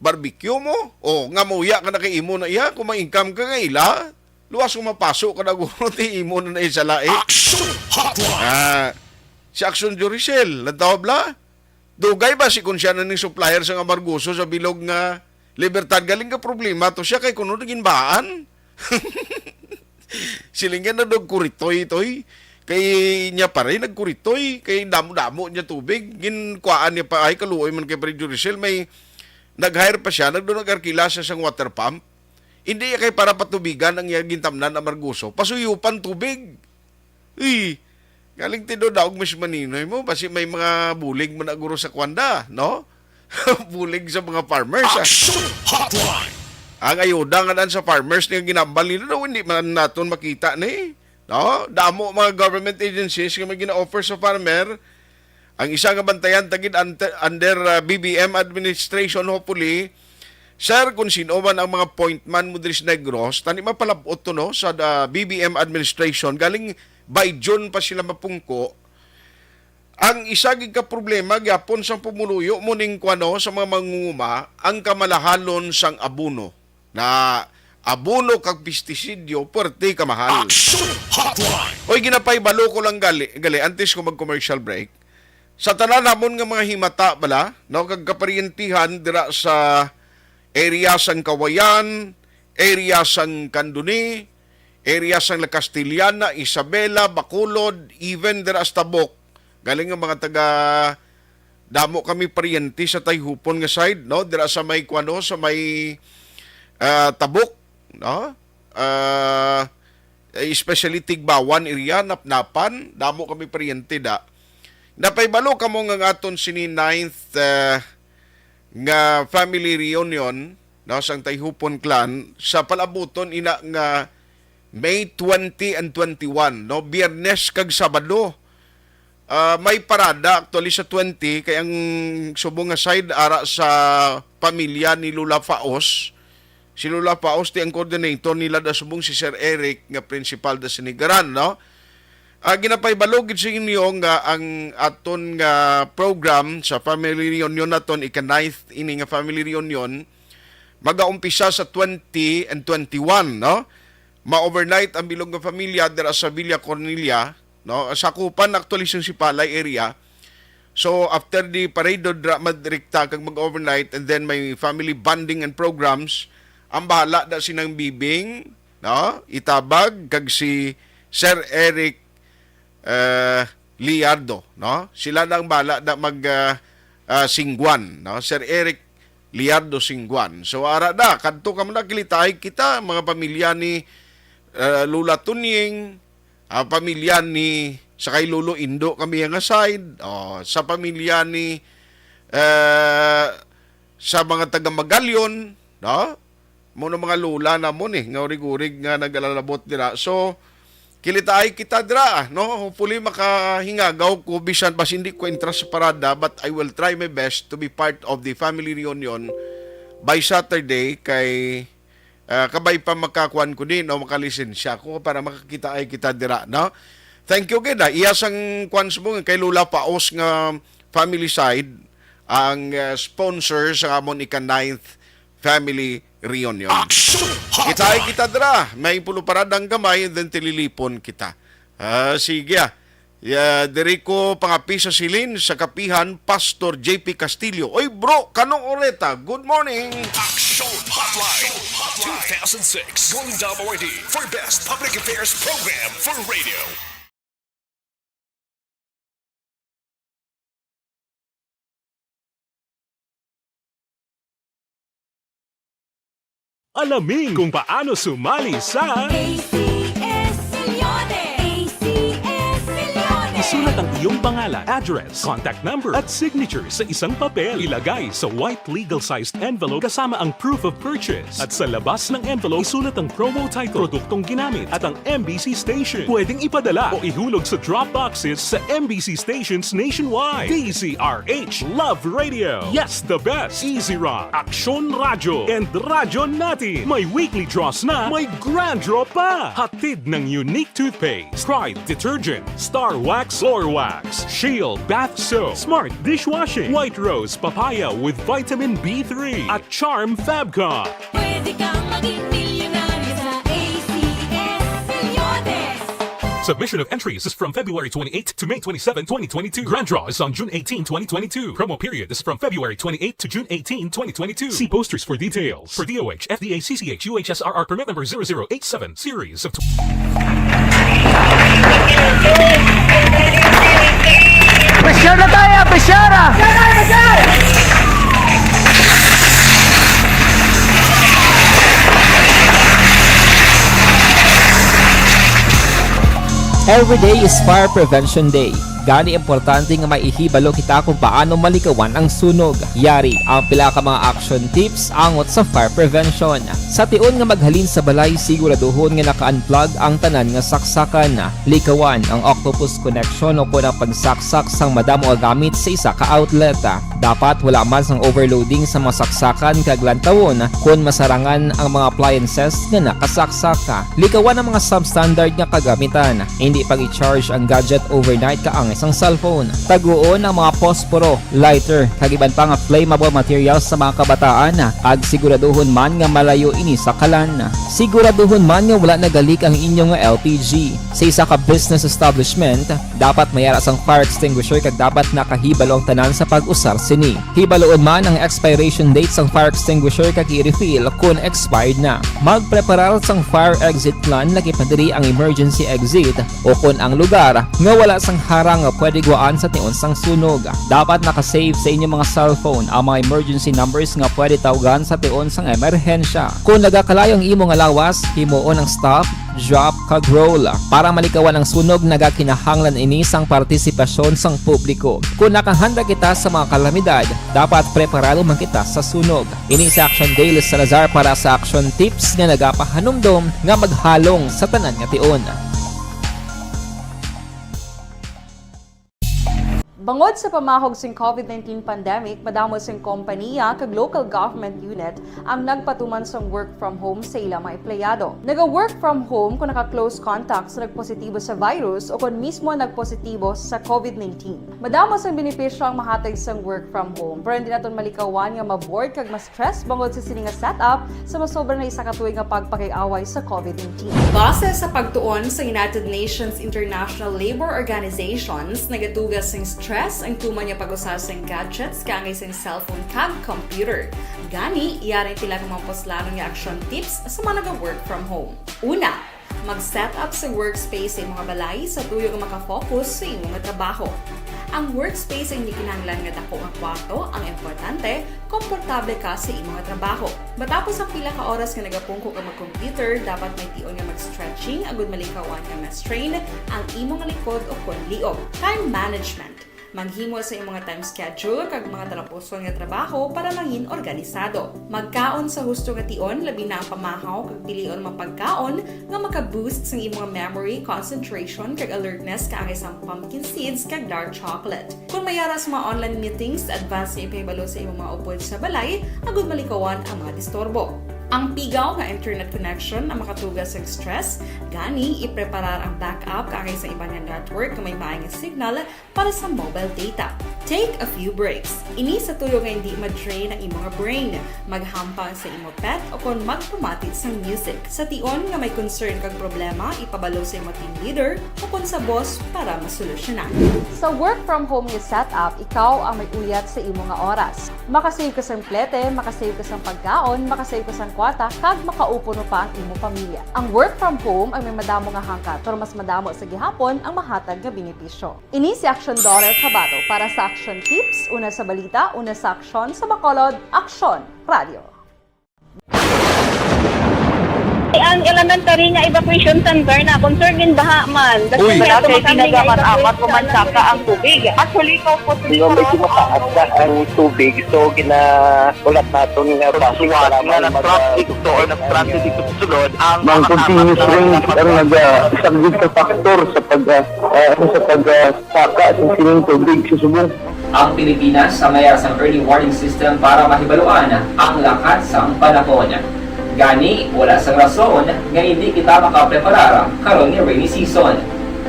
barbecue mo. O, nga muya ka na kay imo na iya, kung may income ka nga ila, luwas kung mapaso ka na guro, ti imo na na isa lahi. Action Hotline! Ah, si Action Juricel, nagtawag bla? Dugay ba si kun siya na ning supplier sa nga Margoso sa bilog nga Libertad? Galing ka problema to siya kay kuno ginbaan. Siling niya na daw kuritoy, toy. Kay niya pa rin nagkuritoy. Kay damo-damo niya tubig. Ginkuhaan niya pa, ay, kaluoy man kay Pre Juricel. May nag-hire pa siya, nagdo nag-arkila siya sang water pump. Hindi niya kay para patubigan ang iyang gintamnan na Margoso. Pasuyupan tubig. Uy, galing ti do daog mas maninoy mo. Basi may mga bulig mo na guro sa kwanda, no? Bulig sa mga farmers, ah. Action Hotline! Ang ayuda nga dan sa farmers nga ginambal nila daw, hindi man naton makita ni. No? Damo mga government agencies nga may gina-offer sa farmer. Ang isa nga bantayan tagid under, under, ah, B B M administration, hopefully. Sir, kung sino man ang mga point man mo diri sa Negros, tani mapalabot to, no, sa, ah, B B M administration, galing by June pa sila mapungko. Ang isa gid ka problema gyapon sang pumuluyo mo ning kuwano sa mga mangunguma, ang kamalahalon sang abono. Na abono kag pestisidyo, puwerte ka mahal. Action Hotline! Oy, ginapahibalo ko lang gali, gali, antes ko mag-commercial break. Sa tanan namon nga mga himata bala, no, kag kaparyentihan dira sa area sang Kawayan, area sang Candoni, area sang La Castellana, Isabela, Bacolod, even dira sa Tabok. Galing nga mga taga, damo kami paryente sa Tayhupon nga side, no? Dira sa may kuwano, sa may, ah, Tabok, no? Ah, especially Tigbawan area, Napnapan, damo kami paryente da. Napahibalo kamo nga ang aton sini ninth, ah, nga family reunion, no, sang Tayhupon clan sa palabuton ina nga May twenty and twenty-one, no, Biyernes kag Sabado. Ah, may parada actually sa twenty kay ang subong nga side ara sa pamilya ni Lola Faos. Si Lola Faos ti ang coordinator nila da subong si Sir Eric nga principal da sini garan, no? Ah, ginapahibalo gid sa inyo nga ang aton nga program sa family reunion naton, ika-ninth ini nga family reunion, magaumpisa sa twenty and twenty-one, no? Ma-overnight ang bilog nga pamilya dira sa Villa Cornelia, no? Sakupan actually sang Sipalay area. So, after the parade, dira madrikta kag mag-overnight, and then may family bonding and programs. Ang bahala da sinang Bibing, no? Itabag kag si Sir Eric, eh, Liardo, no? Sila na ang bahala da mag, ah, ah, singguan, no? Sir Eric Liardo Singguan. So, ara da, kadto ka muna, kilitaay kita, mga pamilya ni, eh, Lola Tunying, ah, pamilya ni sa kay Lolo Indo kami nga side, oh, sa pamilya ni, eh, sa mga taga Magalyon, no? Mo na mga lola namon eh, nga urig-urig nga nagalalabot dira. So, kilitaay kita dira, no? Hopefully, makahingagaw ko, bisan bas hindi ko entra sa parada, but I will try my best to be part of the family reunion by Saturday kay, ah, kabay pa makakuan ko din, no? Makalisensya ko para makakitaay kita dira, no? Thank you gid, ah. Iya sang kuan subong kay Lola Paos nga family side ang, ah, sponsor sa amon ika-ninth family reunion. Action Hotline! Kitaay kita dira, may pulo paradang gamay, then tililipon kita. Ah, sige, ah. Ya, diri ko pangapi sa silin sa kapihan, Pastor J P Castillo. Oy, bro, kanong oreta? Good morning. Action Hotline two thousand six Golden Dome Awardee for Best Public Affairs Program for Radio. Alamin kung paano sumali sa A C S Milyones! A C S Milyones! Isulat ang iyong pangalan, address, contact number, at signature sa isang papel. Ilagay sa white legal-sized envelope kasama ang proof of purchase. At sa labas ng envelope, isulat ang promo title, produktong ginamit, at ang M B C station. Pwedeng ipadala o ihulog sa drop boxes sa M B C stations nationwide. D Z R H Love Radio. Yes, the best. Easy Rock, Aksyon Radyo, and Radyo Natin. May weekly draws na, may grand draw pa. Hatid ng Unique Toothpaste, Pride Detergent, Star Wax, Floor Wax, Shield Bath Soap, Smart Dishwashing, White Rose Papaya with Vitamin B three, at Charm Fabcon. Pwede kang maging milyonaryo sa A C S Milyones. Submission of entries is from February twenty-eighth to May twenty-seven, twenty twenty-two. Grand draw is on June eighteen, twenty twenty-two. Promo period is from February twenty-eighth to June eighteen, twenty twenty-two. See posters for details. For D O H, F D A, C C H, U H S R R permit number zero zero eight seven, series of Pressure na tayo, pressure! Every day is Fire Prevention Day. Gani, importante nga maihibalo kita kung paano malikawan ang sunog. Yari ang pila ka mga action tips angot sa fire prevention. Sa tion nga maghalin sa balay, siguraduhon nga naka-unplug ang tanan nga saksakan. Likawan ang octopus connection o kon ang pagsaksak sang madamo nga gamit sa isa ka outlet. Dapat wala man sang overloading sa mga saksakan kag lantawon kon masarangan ang mga appliances nga nakasaksak. Likawan ang mga substandard nga kagamitan. Hindi pag-i-charge ang gadget overnight kaangay sang cellphone. Taguon ang mga posporo, lighter, kag iban pa nga flammable materials sa mga kabataan, kag siguraduhon man nga malayo ini sa kalan. Siguraduhon man nga wala naga-leak ang inyo nga L P G. Sa isa ka business establishment, dapat may ara sang fire extinguisher kag dapat nakahibalo ang tanan sa pag-usar sini. Hibaluon man ang expiration date sang fire extinguisher kag i-refill kon expired na. Magpreparar sang fire exit plan, lakip na diri ang emergency exit, o kon ang lugar nga wala sang harang nga pwede gwaan sa tion sang sunog. Dapat naka-save sa inyo mga cellphone ang mga emergency numbers nga pwede tawgan sa tion sang emerhensya. Kon nagakalayo ang imo nga lawas, himuon ang stop, drop, kag roll. Para malikawan ang sunog, nagakinahanglan ini sang partisipasyon sang publiko. Kon nakahanda kita sa mga kalamidad, dapat preparado man kita sa sunog. Ini si Action Dale Salazar para sa Action Tips nga nagapahanumdom nga maghalong sa tanan nga tion. Bangod sa pamahog sing COVID nineteen pandemic, madamo sing kompaniya kag local government unit ang nagpatuman sang work from home sa ila mga empleyado. Naga-work from home kung naka-close contact sa nagpositibo sa virus o kon mismo nagpositibo sa COVID nineteen. Madamo sang benepisyo ang mahatag sang work from home, pero hindi naton malikawan nga ma-bored kag ma-stress bangod sa sini nga setup sa masobra na isa ka tuig nga pagpakig-away sa COVID nineteen. Base sa pagtuon sa United Nations International Labor Organizations, nagatuga sing stress ang tuman nga pag-usa sing gadgets kaangay sing cellphone kag computer. Gani, yari ang pila ka mga puslanon nga action tips sa mga naga-work from home. Una, mag-set up sa workspace sa imong balay sa tuyo nga makafocus sa imo nga trabaho. Ang workspace ay hindi kinahanglan nga dako nga kwarto, ang importante, komportable ka sa imo nga trabaho. Matapos ang pila ka oras nga nagapungko ka mag-computer, dapat may tion nga mag-stretching agud malikawan nga ma-strain ang imo nga likod o kon liog. Time management. Maghimo sa imong nga time schedule kag mga talapuson nga trabaho para mangin organisado. Magkaon sa husto nga tion, labi na ang pamahaw kag pilion mga pagkaon nga maka-boost sang imong memory, concentration, kag alertness kaangay sang pumpkin seeds kag dark chocolate. Kon may ara sa mga online meetings, advance nga ipahibalo sa imong mga upod sa balay agud malikawan ang mga disturbo. Ang pigaw nga internet connection ang makatuga sang stress, gani ipreparar ang backup kaangay sa iban nga network nga may maayo nga signal para sa mobile data. Take a few breaks. Ini sa tuyo nga hindi ma-drain ang imo nga brain. Maghampang sa imo pet o kon magpamati sang music. Sa tion nga may concern kag problema, ipabalo sa imo team leader o kon sa boss para masolusyonan. Sa work from home nga setup, ikaw ang may uyat sa imo nga oras. Makasave ka sang plete, makasave ka sang pagkaon, makasave ka sang kwarta, kag makaupuno pa ang imo pamilya. Ang work from home ang may madamo nga hangkat, pero mas madamo sa gihapon ang mahatag nga benepisyo. Ini si Action Daughter Kabato para sa Action Tips, una sa balita, una sa aksyon, sa Bacolod, Aksyon Radio. Ang elementary nga evacuation center na concern gid baha man. Uy. Wala kay pinagaman amat man saka ang tubig. Actually, ko po. Di ba, medyo mataas na ang tubig, so ginahulat naton nga basi nga nag-transit to or nag-transit dito sa sulod ang mga continuous rain ang nag-, ah, isa gid sa factor sa pag, ah, ah, ano, sa pag, ah, saka sa sining tubig sa subong. Ang Pilipinas sa mayar sang early warning system para mahibaluan ang lakat sang panahon. Gani, wala sang rason nga hindi kita makapreparar karon nga rainy season.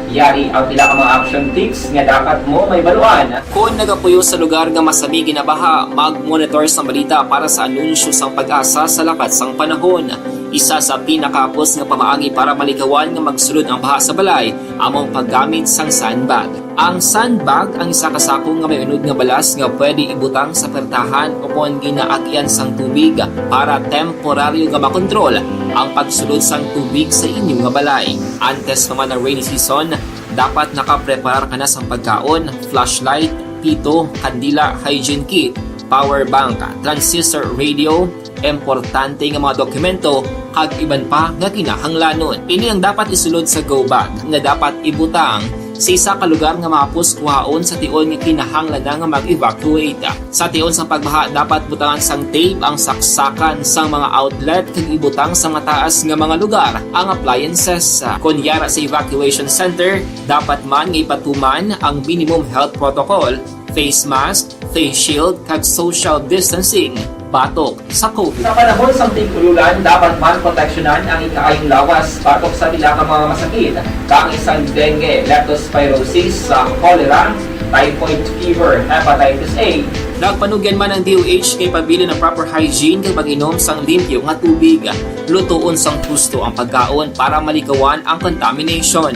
Yari ang pila ka mga action tips nga dapat mo mahibaluan. Kon nagapuyo sa lugar nga masami ginabaha, mag-monitor sang balita para sa anunsyo sang PAGASA sa lakat sang panahon. Isa sa pinakahapos nga pamaagi para malikawan nga magsulod ang baha sa balay amo ang paggamit sang sandbag. Ang sandbag ang isa ka sako nga may unod nga balas nga pwede ibutang sa pertahan o kon ginaagyan sang tubig para temporaryo nga makontrol ang pagsulod sang tubig sa inyo nga balay. Antes pa man ang rainy season, dapat nakapreparar ka na sang pagkaon, flashlight, pito, kandila, hygiene kit, power bank, transistor radio, importante nga mga dokumento, kag iban pa nga kinahanglanon. Ini ang dapat isulod sa go bag nga dapat ibutang sa isa ka lugar nga mahapos kuhaon sa tion nga kinahanglan na nga mag-evacuate. Sa tion sang pagbaha, dapat butangan sang tape ang saksakan sang mga outlet kag ibutang sa mataas nga mga lugar ang appliances. Kon yara sa evacuation center, dapat man nga ipatuman ang minimum health protocol, face mask, face shield, kag social distancing batok sa COVID. Sa panahon sang tig-ulan, dapat man proteksyonan ang ikaayong lawas batok sa pila ka mga masakit, kaangay sang dengue, leptospirosis, sa cholera, typhoid fever, hepatitis A. Nagpanugyan man ang D O H nga ipabilin ang proper hygiene kag pag-inom sang limpyo nga tubig, lutoon sang husto ang pagkaon para malikawan ang contamination.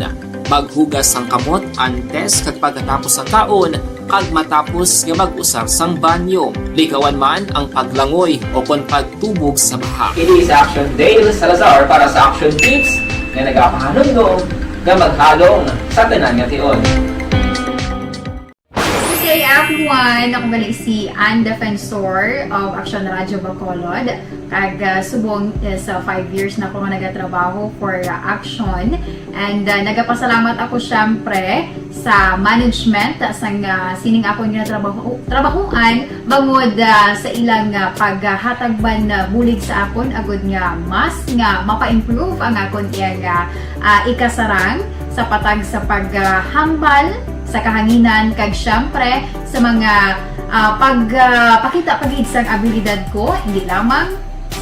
Maghugas sang kamot antes kag pagkatapos sang kaon, kag matapos nga mag-usar sang banyo. Likawan man ang paglangoy o kon pagtubog sa baha. Ini sa Action Dale Salazar para sa Action Tips nga nagapahanumdom nga maghalong sa tanan nga tion. Good day, everyone! Ako gali si Ann Defensor of Action Radio Bacolod. Kag, ah, subong, eh, sa five years na ako nga nagatrabaho for, ah, Action. And, ah, nagapasalamat ako, syempre, sa management, ah, sang, ah, sining akong ginatrabaho-, trabahoan, bangod, ah, sa ilang, ah, paghatag man, ah, bulig sa akon, agud nga mas nga mapa-improve ang akon iyang, ah, ah, ikasarang sa patag sa paghambal sa kahanginan, kag, syempre, sa mga, ah, pag, ah, pakita pa gid sang abilidad ko, hindi lamang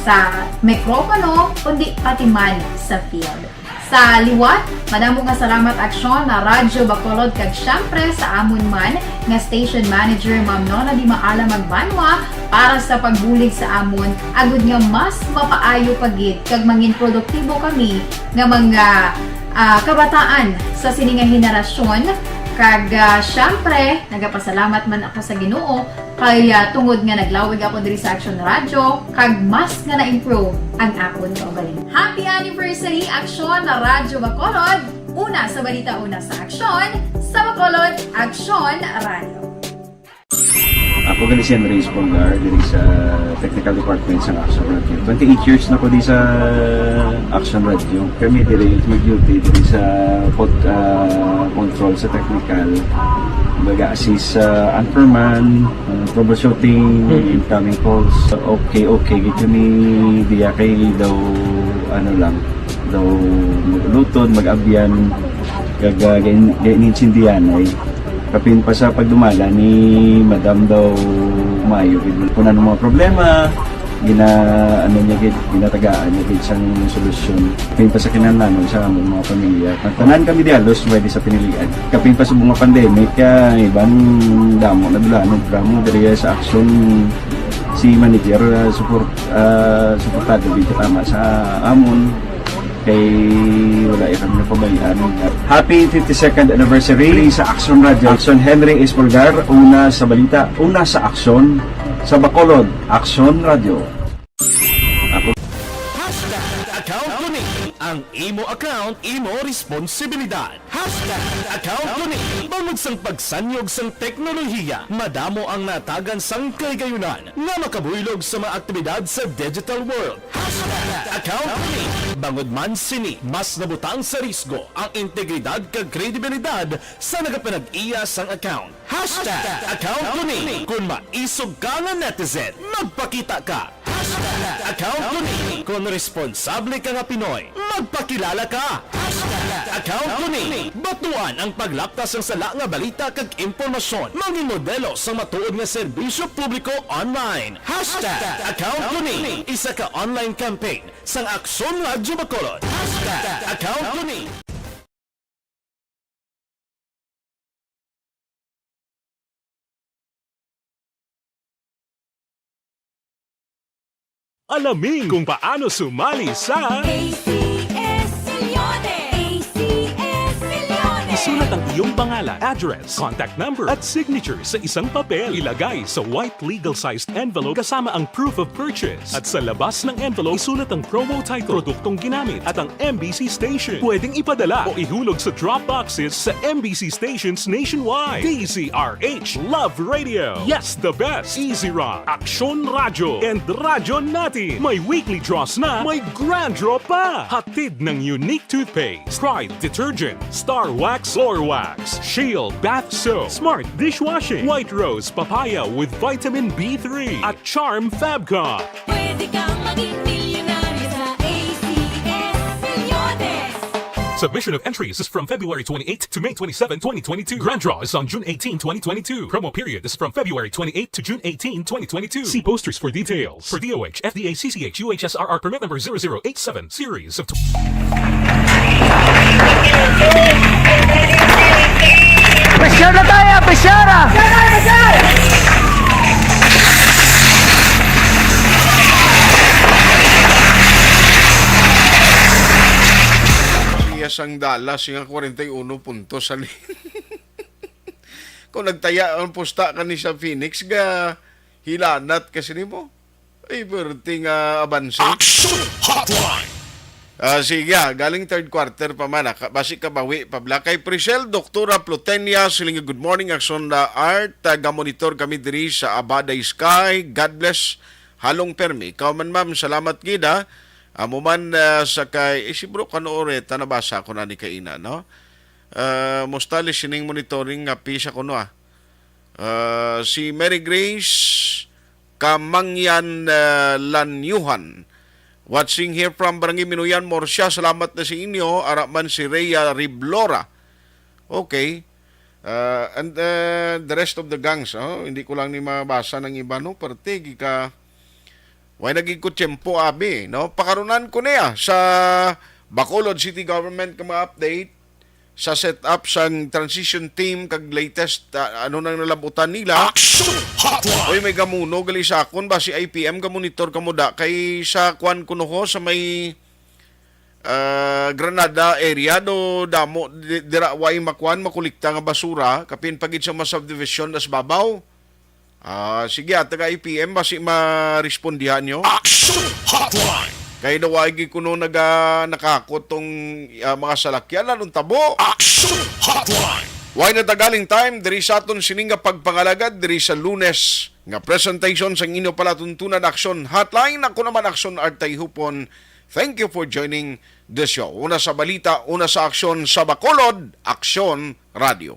sa mikropono, kundi pati man sa field. Sa liwat, madamo nga salamat, Aksyon, na Radyo Bacolod, kag, syempre, sa amon man nga station manager, Ma'am Nona Di Maala Magbanwa, para sa pagbulig sa amon, agud nga mas mapaayo pa gid kag mangin produktibo kami nga mga, ah, kabataan sa sini nga henerasyon. Kag, ah, syempre, nagapasalamat man ako sa Ginoo kay, ah, tungod nga naglawig ako diri sa Action Radio, kag mas nga na-improve ang akon kaugalingon. Happy anniversary, Action na Radyo Bacolod! Una sa balita, una sa aksyon, sa Bacolod, Action Radio. Ako gali si Henry Espolgar, diri sa technical department sa Action Radio. Twenty-eight years na ko di sa Action Radio. Kami diri mag-duty diri sa pod-, ah, control sa technical. Baga assist sa anchorman, ah, troubleshooting, incoming calls. Okay, okay, gid kami diya kay daw, ano lang, daw mag-ulutod, mag-abyan, kag, ah, gain-, gainintindihan ay. Kapin pa sa pagdumala ni Madam daw maayo gid. Kung ano mga problema, gina-, ano niya gid, ginatagaan niya gid sang solusyon. Kapin pa sa kinahanglanon sa among mga pamilya. Tanan kami di halos pwede sa pinilian. Kapin pa sa mga pandemic, ah, iban damo na dula, ano, drama diri sa aksyon si manager, ah, support, ah, suportado gid tama sa amon. Kay wala ya kami napabayaan. Happy fifty-second anniversary sa Action Radio. Action Henry Espolgar, una sa balita, una sa aksyon, sa Bacolod, Action Radio. Ako. Hashtag account ko ni. Ang imo account, imo responsibilidad. Hashtag account ko ni. Bangod sang pagsanyog sang teknolohiya, madamo ang natagan sang kahigayunan nga makabuylog sa mga aktibidad sa digital world. Hashtag account ko ni. Bangod man sini, mas nabutang sa risgo ang integridad kag kredibilidad sa nagapanag-iya sang account. Hashtag account ko ni. Kung maisog ka nga netizen, magpakita ka. Hashtag account ko ni. Kung responsable ka nga Pinoy, magpakilala ka. Hashtag account ko ni. Batuan ang paglaptas sang sala nga balita kag impormasyon. Mangin modelo sang matuod nga serbisyo publiko online. Hashtag account ko ni. Isa ka online campaign sang Aksyon Radyo Bacolod. Hashtag account ko ni. Alamin kung paano sumali sa A C S Milyones. A C S Milyones. Isulat ang iyong pangalan, address, contact number, at signature sa isang papel. Ilagay sa white legal-sized envelope kasama ang proof of purchase. At sa labas ng envelope, isulat ang promo title, produktong ginamit, at ang M B C station. Pwedeng ipadala o ihulog sa drop boxes sa M B C stations nationwide. D Z R H Love Radio. Yes, the best. Easy Rock, Aksyon Radyo, and Radyo Natin. May weekly draws na, may grand draw pa. Hatid ng Unique Toothpaste, Pride Detergent, Star Wax Floor Wax, Shield Bath Soap, Smart Dishwashing, White Rose Papaya with Vitamin B three, at Charm Fabcon. Pwede kang maging milyonaryo sa A C S Milyones. Submission of entries is from February twenty-eight to May twenty-seven, twenty twenty-two. Grand draw is on June eighteen, twenty twenty-two. Promo period is from February twenty-eight to June eighteen, twenty twenty-two. See posters for details. For D O H, F D A, C C H, U H S R R permit number zero zero eight seven, series of tw- Pressure na tayo, pressure na! Iya sang dala, siya kwarenta y uno puntos, ani. Kung nagtaya ang pusta ka ni sa Phoenix, ga hilanat ka sini mo. Ay, perti nga abanse. Action Hotline. Ah, sige, ah, galing third quarter pa man, ah, ka-, basi kabawi pa bala. Kay Priscel, Doktora Plutenia, siling, "Good morning, Action na Art. Taga-monitor kami diri sa Abaday Sky. God bless. Halong permi." Ikaw man, ma'am, salamat gid, ah. Amo man, ah, sa kay, eh, si Bro Kano Oreta, nabasa ko na ni kaina, no? Ah, musta listening monitoring nga pisa kuno, ah. Ah, si Mary Grace Kamangyan, ah, Lanyuhan. Watching here from Barangay Minuyan, Murcia. Salamat na sa inyo. Ara man si Rhea Riblora. Okay. Ah, and, ah, the rest of the gangs, oh, hindi ko lang ni mabasa ng iba, no? Parte, gika, way naging ko tiyempo, abi, no? Pakarunan ko niya sa Bacolod City Government ka mga update sa setup sang transition team kag latest, ah, ano nang nalabutan nila. Action Hotline. Oy, may gamuno gali sa akon ba si I P M, ga-monitor kamo da kay sa kwan kuno ho sa may, ah, Granada area do damo di-, dira way makwan makolekta nga basura kapin pa gid sa mga subdivision das babaw. Ah, sige, ah, taga I P M, basi marespondihan nyo. Action Hotline. Kay daw ay gid kuno naga-, nakakot tong, ah, mga salakyan, anong tabo? Action Hotline. Way na tagaling time, diri sa aton sining nga pagpangalagad, diri sa Lunes, nga presentation sang inyo palatuntunan Action Hotline. Ako naman, Action Artay Hupon. Thank you for joining the show. Una sa balita, una sa aksyon sa Bacolod, Aksyon Radio.